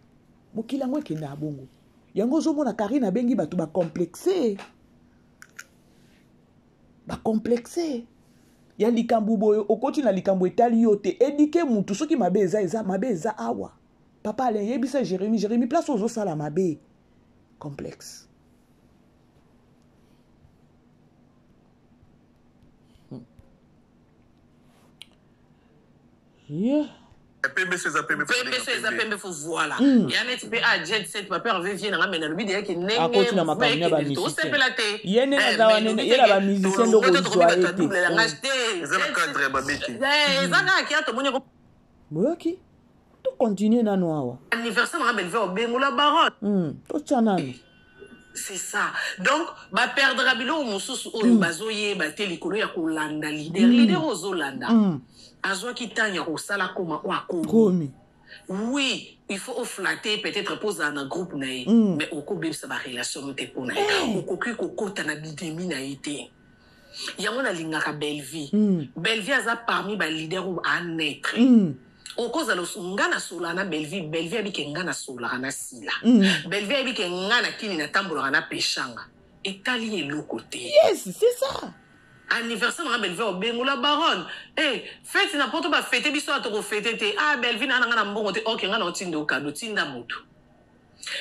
Mokili yango ekenda ya bongo. Yango ozomona Karine abengi bato ba complexe. Ba complexe. Ya likambo boye okoti na likambo etali yo te. Éduquer mutu soki mabe eza eza mabe eza awa. Papa Alain yebisa Jérémie, Jérémie place ozosala mabe. Complexe. Yeah. Pembe so eza pembe. Pembe so eza pembe fo voilà. Ya neti pe a jet set papa Hervé vie nanga mais nalobi deya ke ndenge akoti na makambo ya ba musicien. Osepela te. Ye nde naza wana ye na ba musicien ndo kozwa ye te. Eza na cadre ya babeti. Eza kaka kia tomoni ko Boyoki? To continuer nanu awa. Anniversaire nanga Bellevue obengola baronne. Totya nanu. C'est ça. Donc, ba perdra biloko mosusu oyo bazoyeba te likolo ya kolanda leader. Leader oyo ozolanda. Azwaki temps ya kosala koma oyo akomi. Komi. Oui, il faut oflatter peut-être mpo ozala na groupe na ye. Mais okobebisa ba relation no te mpo na ye. Okoki kokota na bidemi na ye te. Yango nalingaka Bellevue. Bellevue aza parmi ba leader oyo a naître. Okozala nga nasololaka na Bellevue, Bellevue ayebi ke nga nasololaka na Sila. Bellevue ayebi ke nga na kini natambolaka na Peshanga. Etali eloko te. Yes, c'est ça. Anniversaire nanga Bellevue obengola baronne. Eh, fête na poto ba fête biso atoko fête te. Ah Bellevue na nga na mbongo te. OK, nga na otinda okado, tinda moto.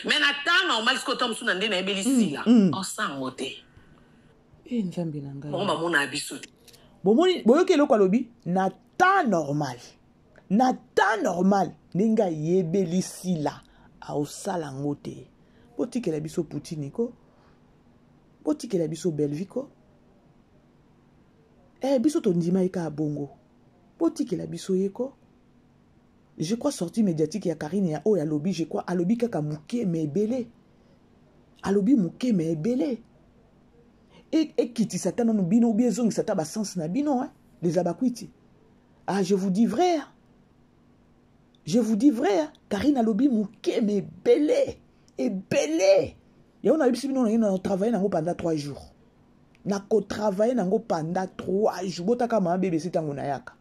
Mais na temps normal siko to musu na nde na yebeli Sila. Osango te. Eh nzambe na ngai. Bango bamona biso te. Bomoni boyoki eloko alobi na temps normal. Na temps normal ndenge ayebeli Sila aosala yango te. Botikela biso Poutine ko. Botikela biso Bellevue ko. Eh biso tondima ye kaka bongo. Botikela biso ye ko. Je crois sortie médiatique ya Karine ya oyo alobi, je crois alobi kaka moke mais ebele. Alobi moke mais ebele. Ekitisa ata nanu bino ou bien ezongisa ata ba sens na bino hein, les abakwiti. Ah je vous dis vrai. Hein. Je vous dis vrai, hein. Karine alobi moke mais ebele. Ebele. Yango nayebisi bino na travailler nango pendant 3 jours. Nako travailler nango pendant 3 jours. Botaka mama BBC tango nayaka.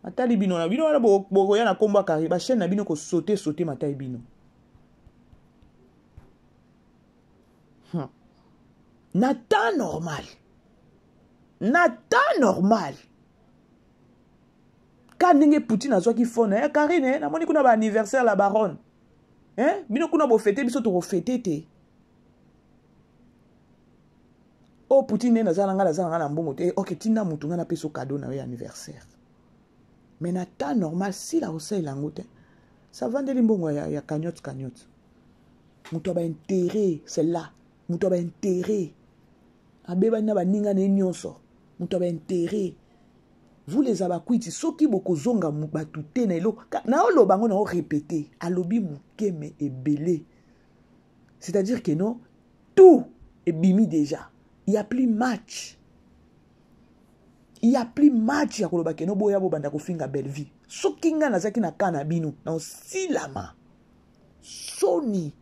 Matali bino na bino wana bokoya na kombo ya Karine, ba chaîne na bino ko sauter sauter matali bino. Na temps normal. Na temps normal. Ka ndenge Poutine azwaki phone ya Karine, namoni kuna ba anniversaire la baronne. Hein? Bino kuna bo fêter biso toko fêter te. Oh Poutine nde naza na nga naza na nga na mbongo te. OK, tinda mutu nga napesa cadeau na yo ya anniversaire. Mais na temps normal sila osalela yango te. Ça va ndeli mbongo ya, ya cagnotte cagnotte. Mutu aba intérêt, c'est là. Mutu aba intérêt. Abebani na baninga na ye nyonso. Mutu aba intérêt. Vous les abakwiti soki bokozonga batu te na eloko na oloba ngo na o répéter alobi moke mais ebele. C'est-à-dire que non, tout est bimi déjà. Il y a plus match. Il y a plus match ya koloba ke no boya bobanda kofinga Bellevue. Soki nga nazaki na kana bino na osilama. Soni.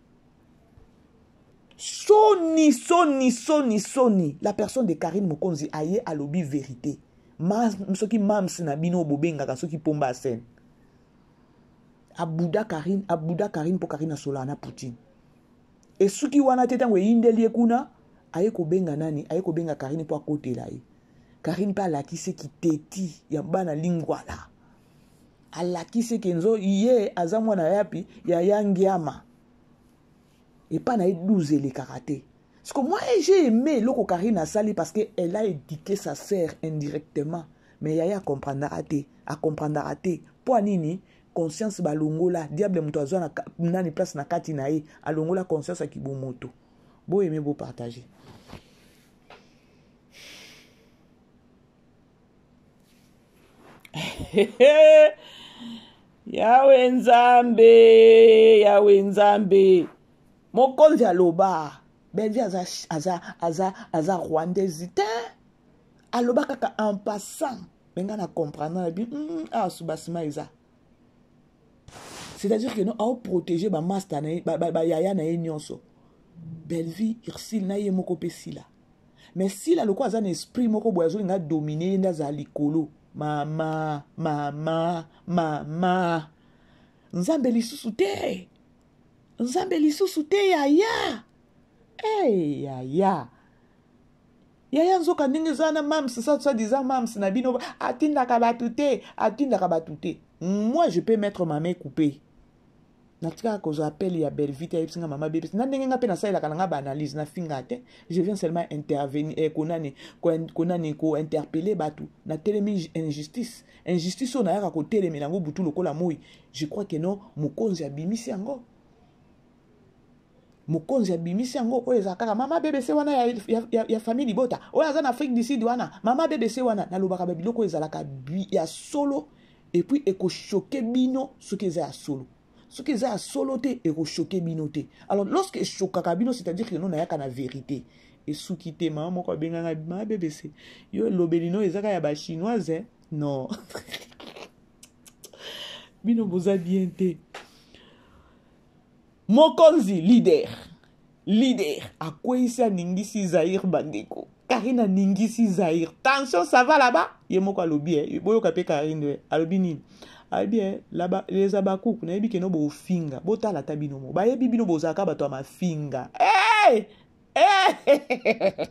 Soni, soni, soni, soni. La personne de Karine Mokonzi aye alobi vérité. Ma soki mams na bino bobengaka soki pomba scène. Abuda Karine, abuda Karine po Karine asola na Poutine. Et soki wana te tango eyindeli ye kuna aye kobenga nani, aye kobenga Karine po akotela ye. Karine pe alakisi kiteti ya bana lingwala. Alakisi ke nzo ye aza mwana yapi ya yangiama. Epa na ye 12 elekaka te. Parce que moi j'ai aimé eloko Karine asali parce que elle a éduqué sa sœur indirectement. Mais yaya comprendra te, a comprendra te. Po nini? Conscience balongola, diable moto azwa na nani place na kati na ye, alongola conscience ya kibomoto. Bo aimer, bo partager. Yawe Nzambe, Yawe Nzambe. Mokonzi aloba, Bellevue aza aza aza aza rwandaise te. Aloba kaka en passant. Mais nga na comprendre na bi ah subasima eza. C'est-à-dire que non ao protéger ba master na ye ba, ba, ba yaya na ye nyonso. Bellevue, Ursule na ye moko pe sila. Mais sila lokola aza na esprit moko boye azolinga dominer ye nde azala likolo. Mama, mama, mama. Nzambe lisusu te. Nzambe lisusu te yaya. Hey, yaya. Yaya nzoka ndenge eza na mams ça soit disant mams na bino atindaka bato te, atindaka bato te. Moi je peux mettre ma main coupée. Natikaka kozwa appel ya Bellevue te ayebisi nga mama bebisi na ndenge nga mpe nasalelaka na nga baanalyse nafinga te. Je viens seulement intervenir eh, konani konani ko interpeller bato natelemi injustice injustice oyo nayaka kotelemela yango butu lokola moi. Je crois que non mokonzi abimisi yango. Mokonzi abimisi yango oyo ezala kaka mama BBC wana ya, ya, ya, ya famille libota oyo aza na Afrique du Sud wana mama BBC wana nalobaka ba biloko oyo ezalaka ya solo et puis ekochoke bino soki eza ya solo. Soki eza ya solo te ekochoke bino te. Alors lorsque echokaka bino c'est-à-dire que non nayaka na vérité. Esuki te mama moko abenganga mama BBC yo elobeli no ezaka ya ba chinoise eh? Non. Bino boza bien te. Mokonzi leader leader akweyisi aningisi Zaire bandeko. Karine aningisi Zaire. Tension ça va là-bas. Ye moko alobi eh boyoka pe Karine eh alobi nini? Alobi eh là-bas les abakuku nayebi ke no bofinga. Botala ta bino mo. Bayebi bino bozalaka bato ya mafinga. Hey! Hey!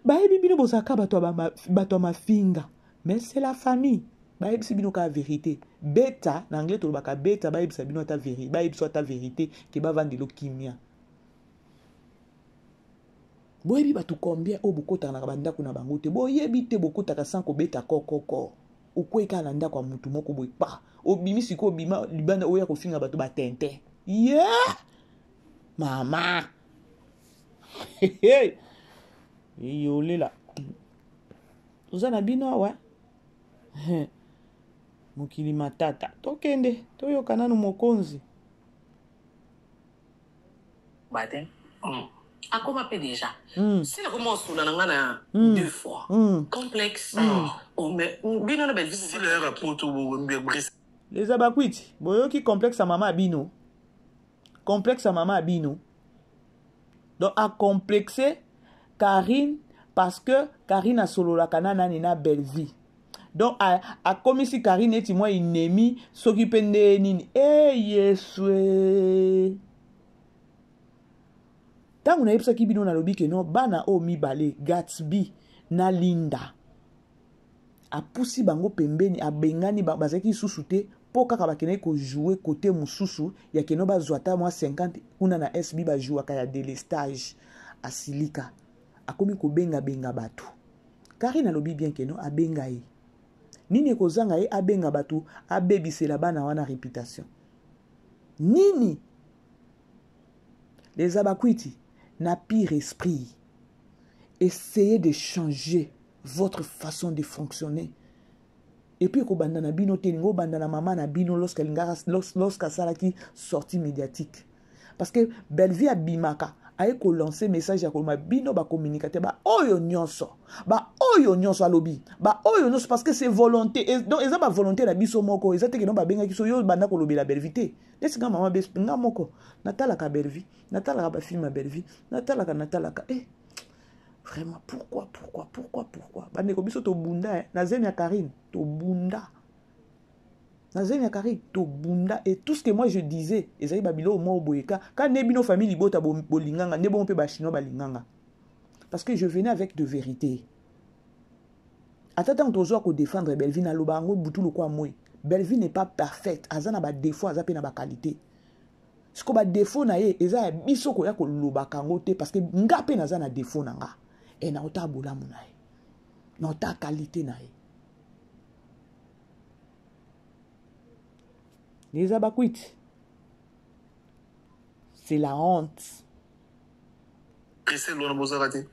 Bayebi bino bozalaka bato ya mafinga. Mais c'est la famille. Bayebisi bino ka vérité. Beta na anglais tolobaka beta bayebisa bino ata vérité, bayebisa ata vérité ke bavandelo kimia. Boyebi bato combien oyo bokotaka na bandako na bango te. Boyebi te bokotaka sans kobeta kokoko. Okwei kaka na ndako ya mutu moko boye pa. Obimi sikoyo obima libanda oya kofinga bato ba tintin. Yeah! Mama. Hey! Yolela. Oza na bino awa? Mokili matata. Tokende, toyoka nanu mokonzi. Bate. Akoma pe déjà. Sila koma osula na nga na deux fois. Complexe. Oh mais bino na Bellevue. Sila ya poto bo brise. Les abakwiti, boyoki complexe ya mama bino. Complexe ya mama bino. Donc a complexé Karine parce que Karine asololaka na nani na Bellevue. Donc akomisi Karine eti mwa ennemi soki pe nde nini. Eh Yesu. Tango nayebisaki bino nalobi ke non bana oyo mibale Gatsby na Linda apusi bango pembeni abengani bazalaki lisusu te po kaka bakendaki kojouer côté mosusu ya keno bazwa ata mwa 50 kuna na SB bajouaka ya délestage. Asilika akomi kobenga-benga bato. Karine alobi bien keno abenga ye. Nini ekozanga ye abenga bato abebisela bana wana réputation. Nini? Les abakwiti na pire esprit. Essayez de changer votre façon de fonctionner. Et puis kobanda na bino te, lingo banda na mama na bino lorsque lingaka, lorsque asalaki sortie médiatique. Parce que Bellevue abimaka aye ko lancer message ya koloma bino ba communicateur ba oyo nyonso, ba oyo nyonso alobi, ba oyo nyonso parce que c'est volonté. Et donc eza ba volonté na biso moko, eza te ke non ba bengaki so yo banda kolobela Bellevue te. Neti nga mama bes nga moko natalaka Bellevue, natalaka ba film ya Bellevue, natalaka natalaka eh vraiment pourquoi pourquoi pourquoi pourquoi bandeko biso tobunda eh? Na zemi ya Karine tobunda, na zemi ya Karine tobunda et tout ce que moi je disais ezali ba biloko moko boye ka ka ne bino famille libota bolinganga nde bongo pe ba chinois balinganga parce que je venais avec de vérité. Ata tango tozwa ko défendre Bellevue na loba yango butu lokwa moi. Bellevue n'est pas parfaite, aza na ba défauts, aza pe na ba qualité. Siko ba défaut na ye eza ya biso koya kolobaka yango te parce que nga pe naza na défaut na nga. Et na ota bolamu na ye. Na ota qualité na ye. Les abakwiti. C'est la honte. Christelle wana bozalaka te.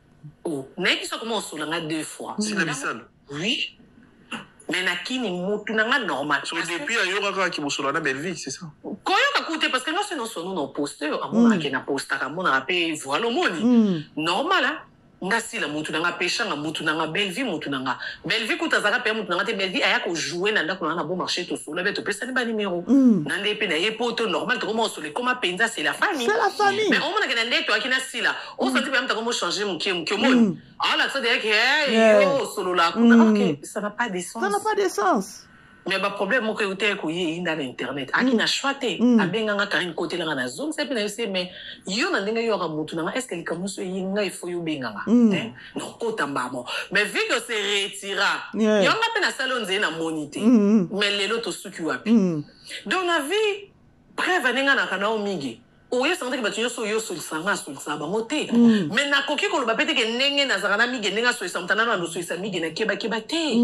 Oh, nayebi soki koma osola nga deux fois. Sila Bisalu. Oui. Mais na kini mutu na nga normal. So depuis ayoka kaka kibosola na Bellevue, c'est ça? Koyoka ku te parce que nga soki nasono na poste amonaka ke na postaka amonaka pe voilà omoni. Normal hein. Nga sila mutu na nga peshanga mutu na nga Bellevue mutu na nga Bellevue kutu azalaka pe mutu na nga te Bellevue aya ko jouer na ndako na nga na bon marché tosola be topesani ba numero na nde pe na ye poto normal tokoma osola ekoma penza c'est la famille c'est la famille mais omonaka na nde toyaki na sila osanti pe mutu akomo changer mokie mokie omoni aolakisa deya ke yo osolola kuna ok ça n'a pas de sens ça n'a pas de sens. Mais ba problème moko euta ekoye eyinda na internet aki na choix te abenga nga Karine kotela nga na zongisa pe na yose mais yo na ndenge yoka mutu na nga est ce que likambo nyonso eyi nga il faut yo benga nga nakota mbamo mais vu que se retira yo nga pe nasali oyo nzele na moni te mais lelo tosuki wapi donc na vie preuve ndenge naka na yo mingi oyesanga te ke bato nyonso oyo osolisaka nga asolisaka bango te mais nakoki koloba pe te ke ndenge nazalaka na mige ndenge asolisa moto anano alosolisa mige na kebakeba te.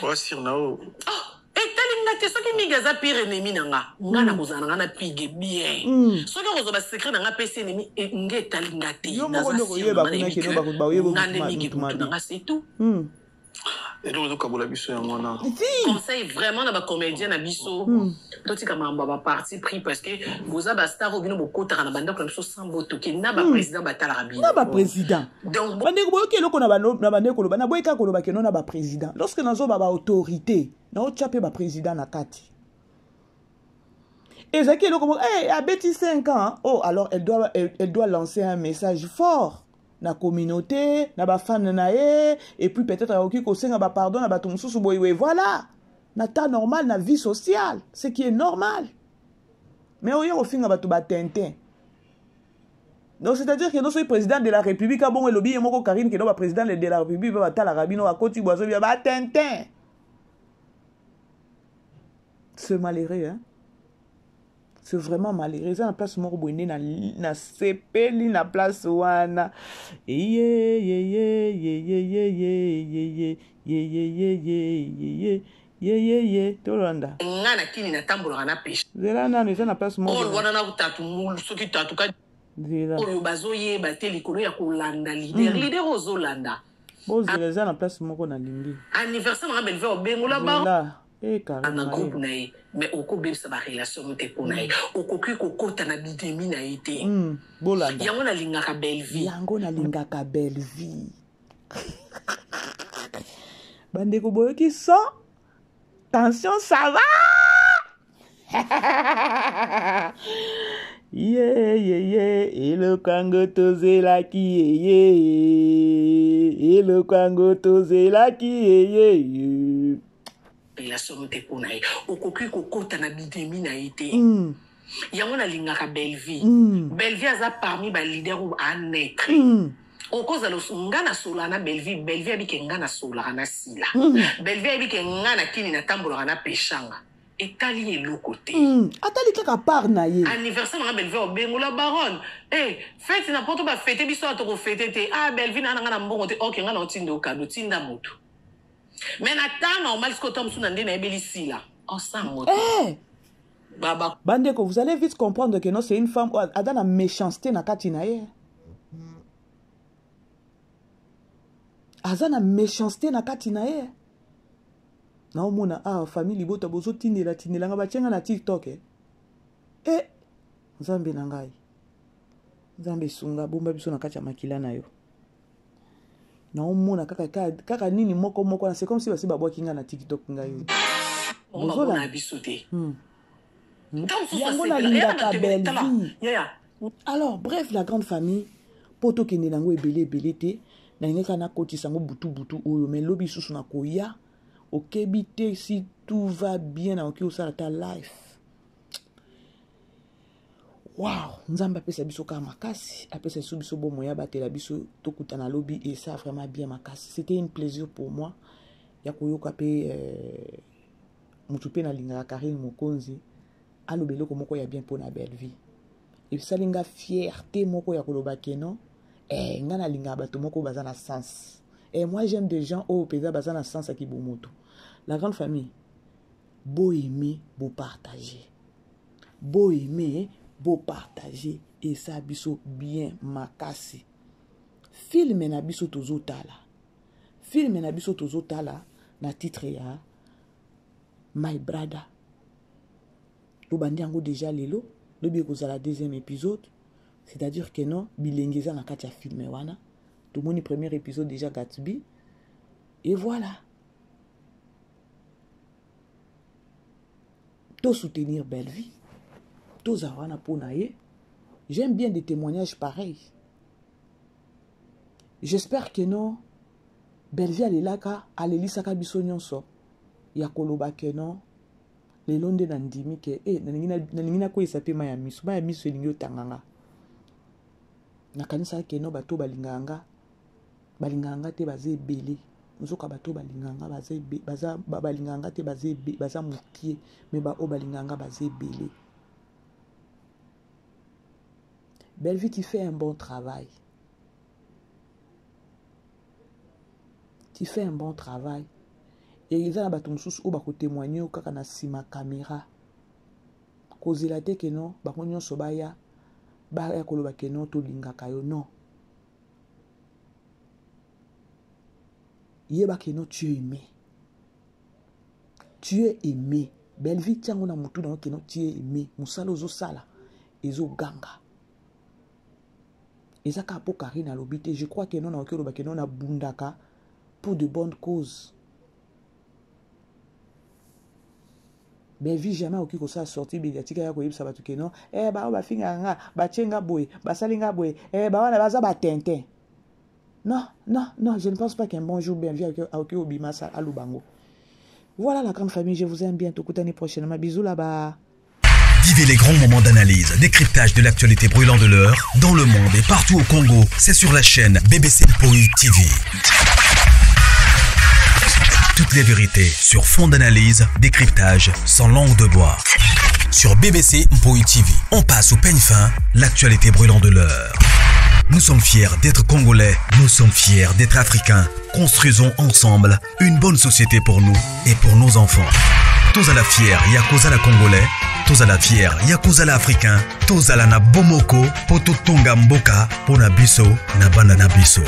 Oasir na oyo. Oh, etali nga te soki mige aza pire ennemi na nga nga nakozala na nga na pige bien soki okozwa basecret na nga apesi ennemi nga etali nga te. Yo moko nde okoyeba kuna keno bakoyeba nga nde mige mutu na nga, c'est tout. Eloko ezokabola biso yango wana. Conseil vraiment na bacomédien na biso, totika makambo ya baparti pris parce que boza bastar oyo bino bokotaka na bandako na biso sans botoki na baprésident batalaka bino. Na baprésident. Donc bandeko, boyoki eloko na bandeko koloba, naboyi kaka koloba keno na baprésident. Lorsque nazoba baautorité, naotya mpe baprésident na kati. Ezalaki eloko moko hey, abeti 5 ans, oh alors elle doit lancer un message fort na communauté, na bafan na ye, et puis peut-être akoki kosenga bapardon na bato mosusu boye. Voilà, na temps normal, na vie sociale, ce qui est normal. Mais oyo kofinga bato batintin, donc c'est-à-dire que soki président de la République abongo elobi ye moko Karine keno baprésident de la République mpe batalaka bino, bakoti bo azobia batintin. C'est malheureux, hein? C'est vraiment malheureux. Eza na place moko boye nde nasepeli na place wana. Ye ye ye ye ye ye ye ye ye ye ye ye ye ye ye ye ye, tolanda. Nga na kini natambolaka na peshe. Nzela nano eza na place moko. Oyo wana na tatu soki tatu ka nzela oyo bazoyeba te likolo ya kolanda leader, leader ozolanda. Bozela, eza na place moko nalingi. Anniversaire nanga, Belve obengola ba nzela e na groupe Karine. Na ye mais okobebisa barelation no te mpo na ye okoki kokota na bidemi na ye te. Bolanda. Yango nalingaka Bellevie. Yango nalingaka Bellevie. Bandeko, boyoki son, tension, ça va. Ye ye ye, eloko yango tozelaki ye ye, eloko yango tozelaki ye ye. Relation no te mpo na ye okoki kokota na bidemi na ye te. Yango nalingaka Bellevie. Bellevie aza parmi baleader oyo aneutre. Okozala nga nasolaka na Bellevue, Bellevue ayebi ke nga nasolaka na sila. Bellevue ayebi ke nga na kini natambolaka na peshanga, etali eloko te. Atali kaka part na ye. Anniversaire nanga, Bellevue obengola baronne e fete na poto bafete, biso awa tokofete te. Ah, Bellevue naa nanga na mbongo te, ok, nga na otinda okado, tinda motu. Mais na temps normal sikoyo ta mosusu na nde nayebeli sila osango te. Eh! Baba. Bandeko, vous allez vite comprendre que non, c'est une femme oyo aza na méchanceté na kati na ye, aza na méchanceté na kati na ye. Naomona awa famille libota bozotindela tindelanga, batienga na TikTok, eh? E Nzambe na ngai, Nzambe esunga, bomba biso na kati ya makila na yo. Naomona kaka, kaka nini moko moko na, c'est comme si basi babwaki ngai na TikTok. Ngai oyo. Bozolanda biso te. Yango nalingaka Bellevie. Alors bref, la grande famille, mpo tokende nango ebele ebele te, nalingi kaka nakotisa yango butu butu oyo, mais lobi lisusu nakoya. Okebi te, si tout va bien, nakoki kosala ta live. Wow, Nzambe apesa biso kaka makasi, apesa biso biso bomoi, abatela biso, tokutana lobi. Et ça vraiment bien makasi, c'était un plaisir pour moi ya koyoka mpe motu mpe nalingaka Karine Mokonzi aloba eloko moko ya bien mpona Bellevie. Esali nga fierté moko ya koloba keno nga nalingaka bato moko baza na sens. Moi, j'aime des gens oyo mpenza baza na sens ya kibomoto. La grande famille, boaime, bopartage. Bo aimer, bo partager esa biso bien makasi. Film na biso tozotala. Film na biso tozotala na titre ya My Brother. Tobandi yango déjà lelo, lobi ekozala deuxième épisode. C'est-à-dire que non, bilenge eza na kati ya film wana. Tomoni premier épisode déjà Gatsby. Et voilà. To soutenir Bellevue. Tozala wana mpo na ye. J'aime bien des témoignages pareils. J'espère que non, Bellevue alelaka, alelisaka biso nyonso ya koloba que non, lelo nde nandimi ke eh, nalingi nakweyisa mpe mai ya miso, mai ya miso elingi otanga nga. Nakanisaka ke non, bato balingaka nga, balingaka nga te baza ebele. Nzoka bato balingaka nga baza ebe, baza, ba, balingaka nga te baza ebe, baza mokie, mais ba oyo balingaka nga baza ebele. Bellevue, tu fais un bon travail. Tu fais un bon travail. Et eza na bato mosusu oyo bakotémoigne yo kaka na nsima caméra. Kozela te ke non, bango nyonso baya, baya koloba ke non, tolingaka yo. Non. Yeba ke non, tu es aimé. Tu es aimé. Bellevue, tiango na mutu na yo ke non, tu es aimé. Mosala ozosala, ezoganga. Eza kaka po Karine alobi te. Je crois que non, nakoki oloba ke non, nabundaka pour de bonnes causes. Bellevue jamais akoki kosala sortie médiatique ya koyebisa bato ke non, eh, ba oyo bafingaka nga, batie nga boye, basali nga boye, eh, ba wana baza ba tintin. Non, non, non, je ne pense pas qu'un bon jour Bellevue akoki obima sa aloba ngo. Voilà la grande famille, je vous aime bien, tokutani prochainement. Bisous là-bas. Vivez les grands moments d'analyse, décryptage de l'actualité brûlante de l'heure, dans le monde et partout au Congo. C'est sur la chaîne BBC Mpoi TV. Toutes les vérités sur fond d'analyse, décryptage, sans langue de bois. Sur BBC Mpoi TV, on passe au peigne fin l'actualité brûlante de l'heure. Nous sommes fiers d'être Congolais, nous sommes fiers d'être Africains. Construisons ensemble une bonne société pour nous et pour nos enfants. Tozala fier ya kozala Congolais, tozala fier ya kozala Africain, tozala na bomoko po totonga mboka po na biso na bana na biso.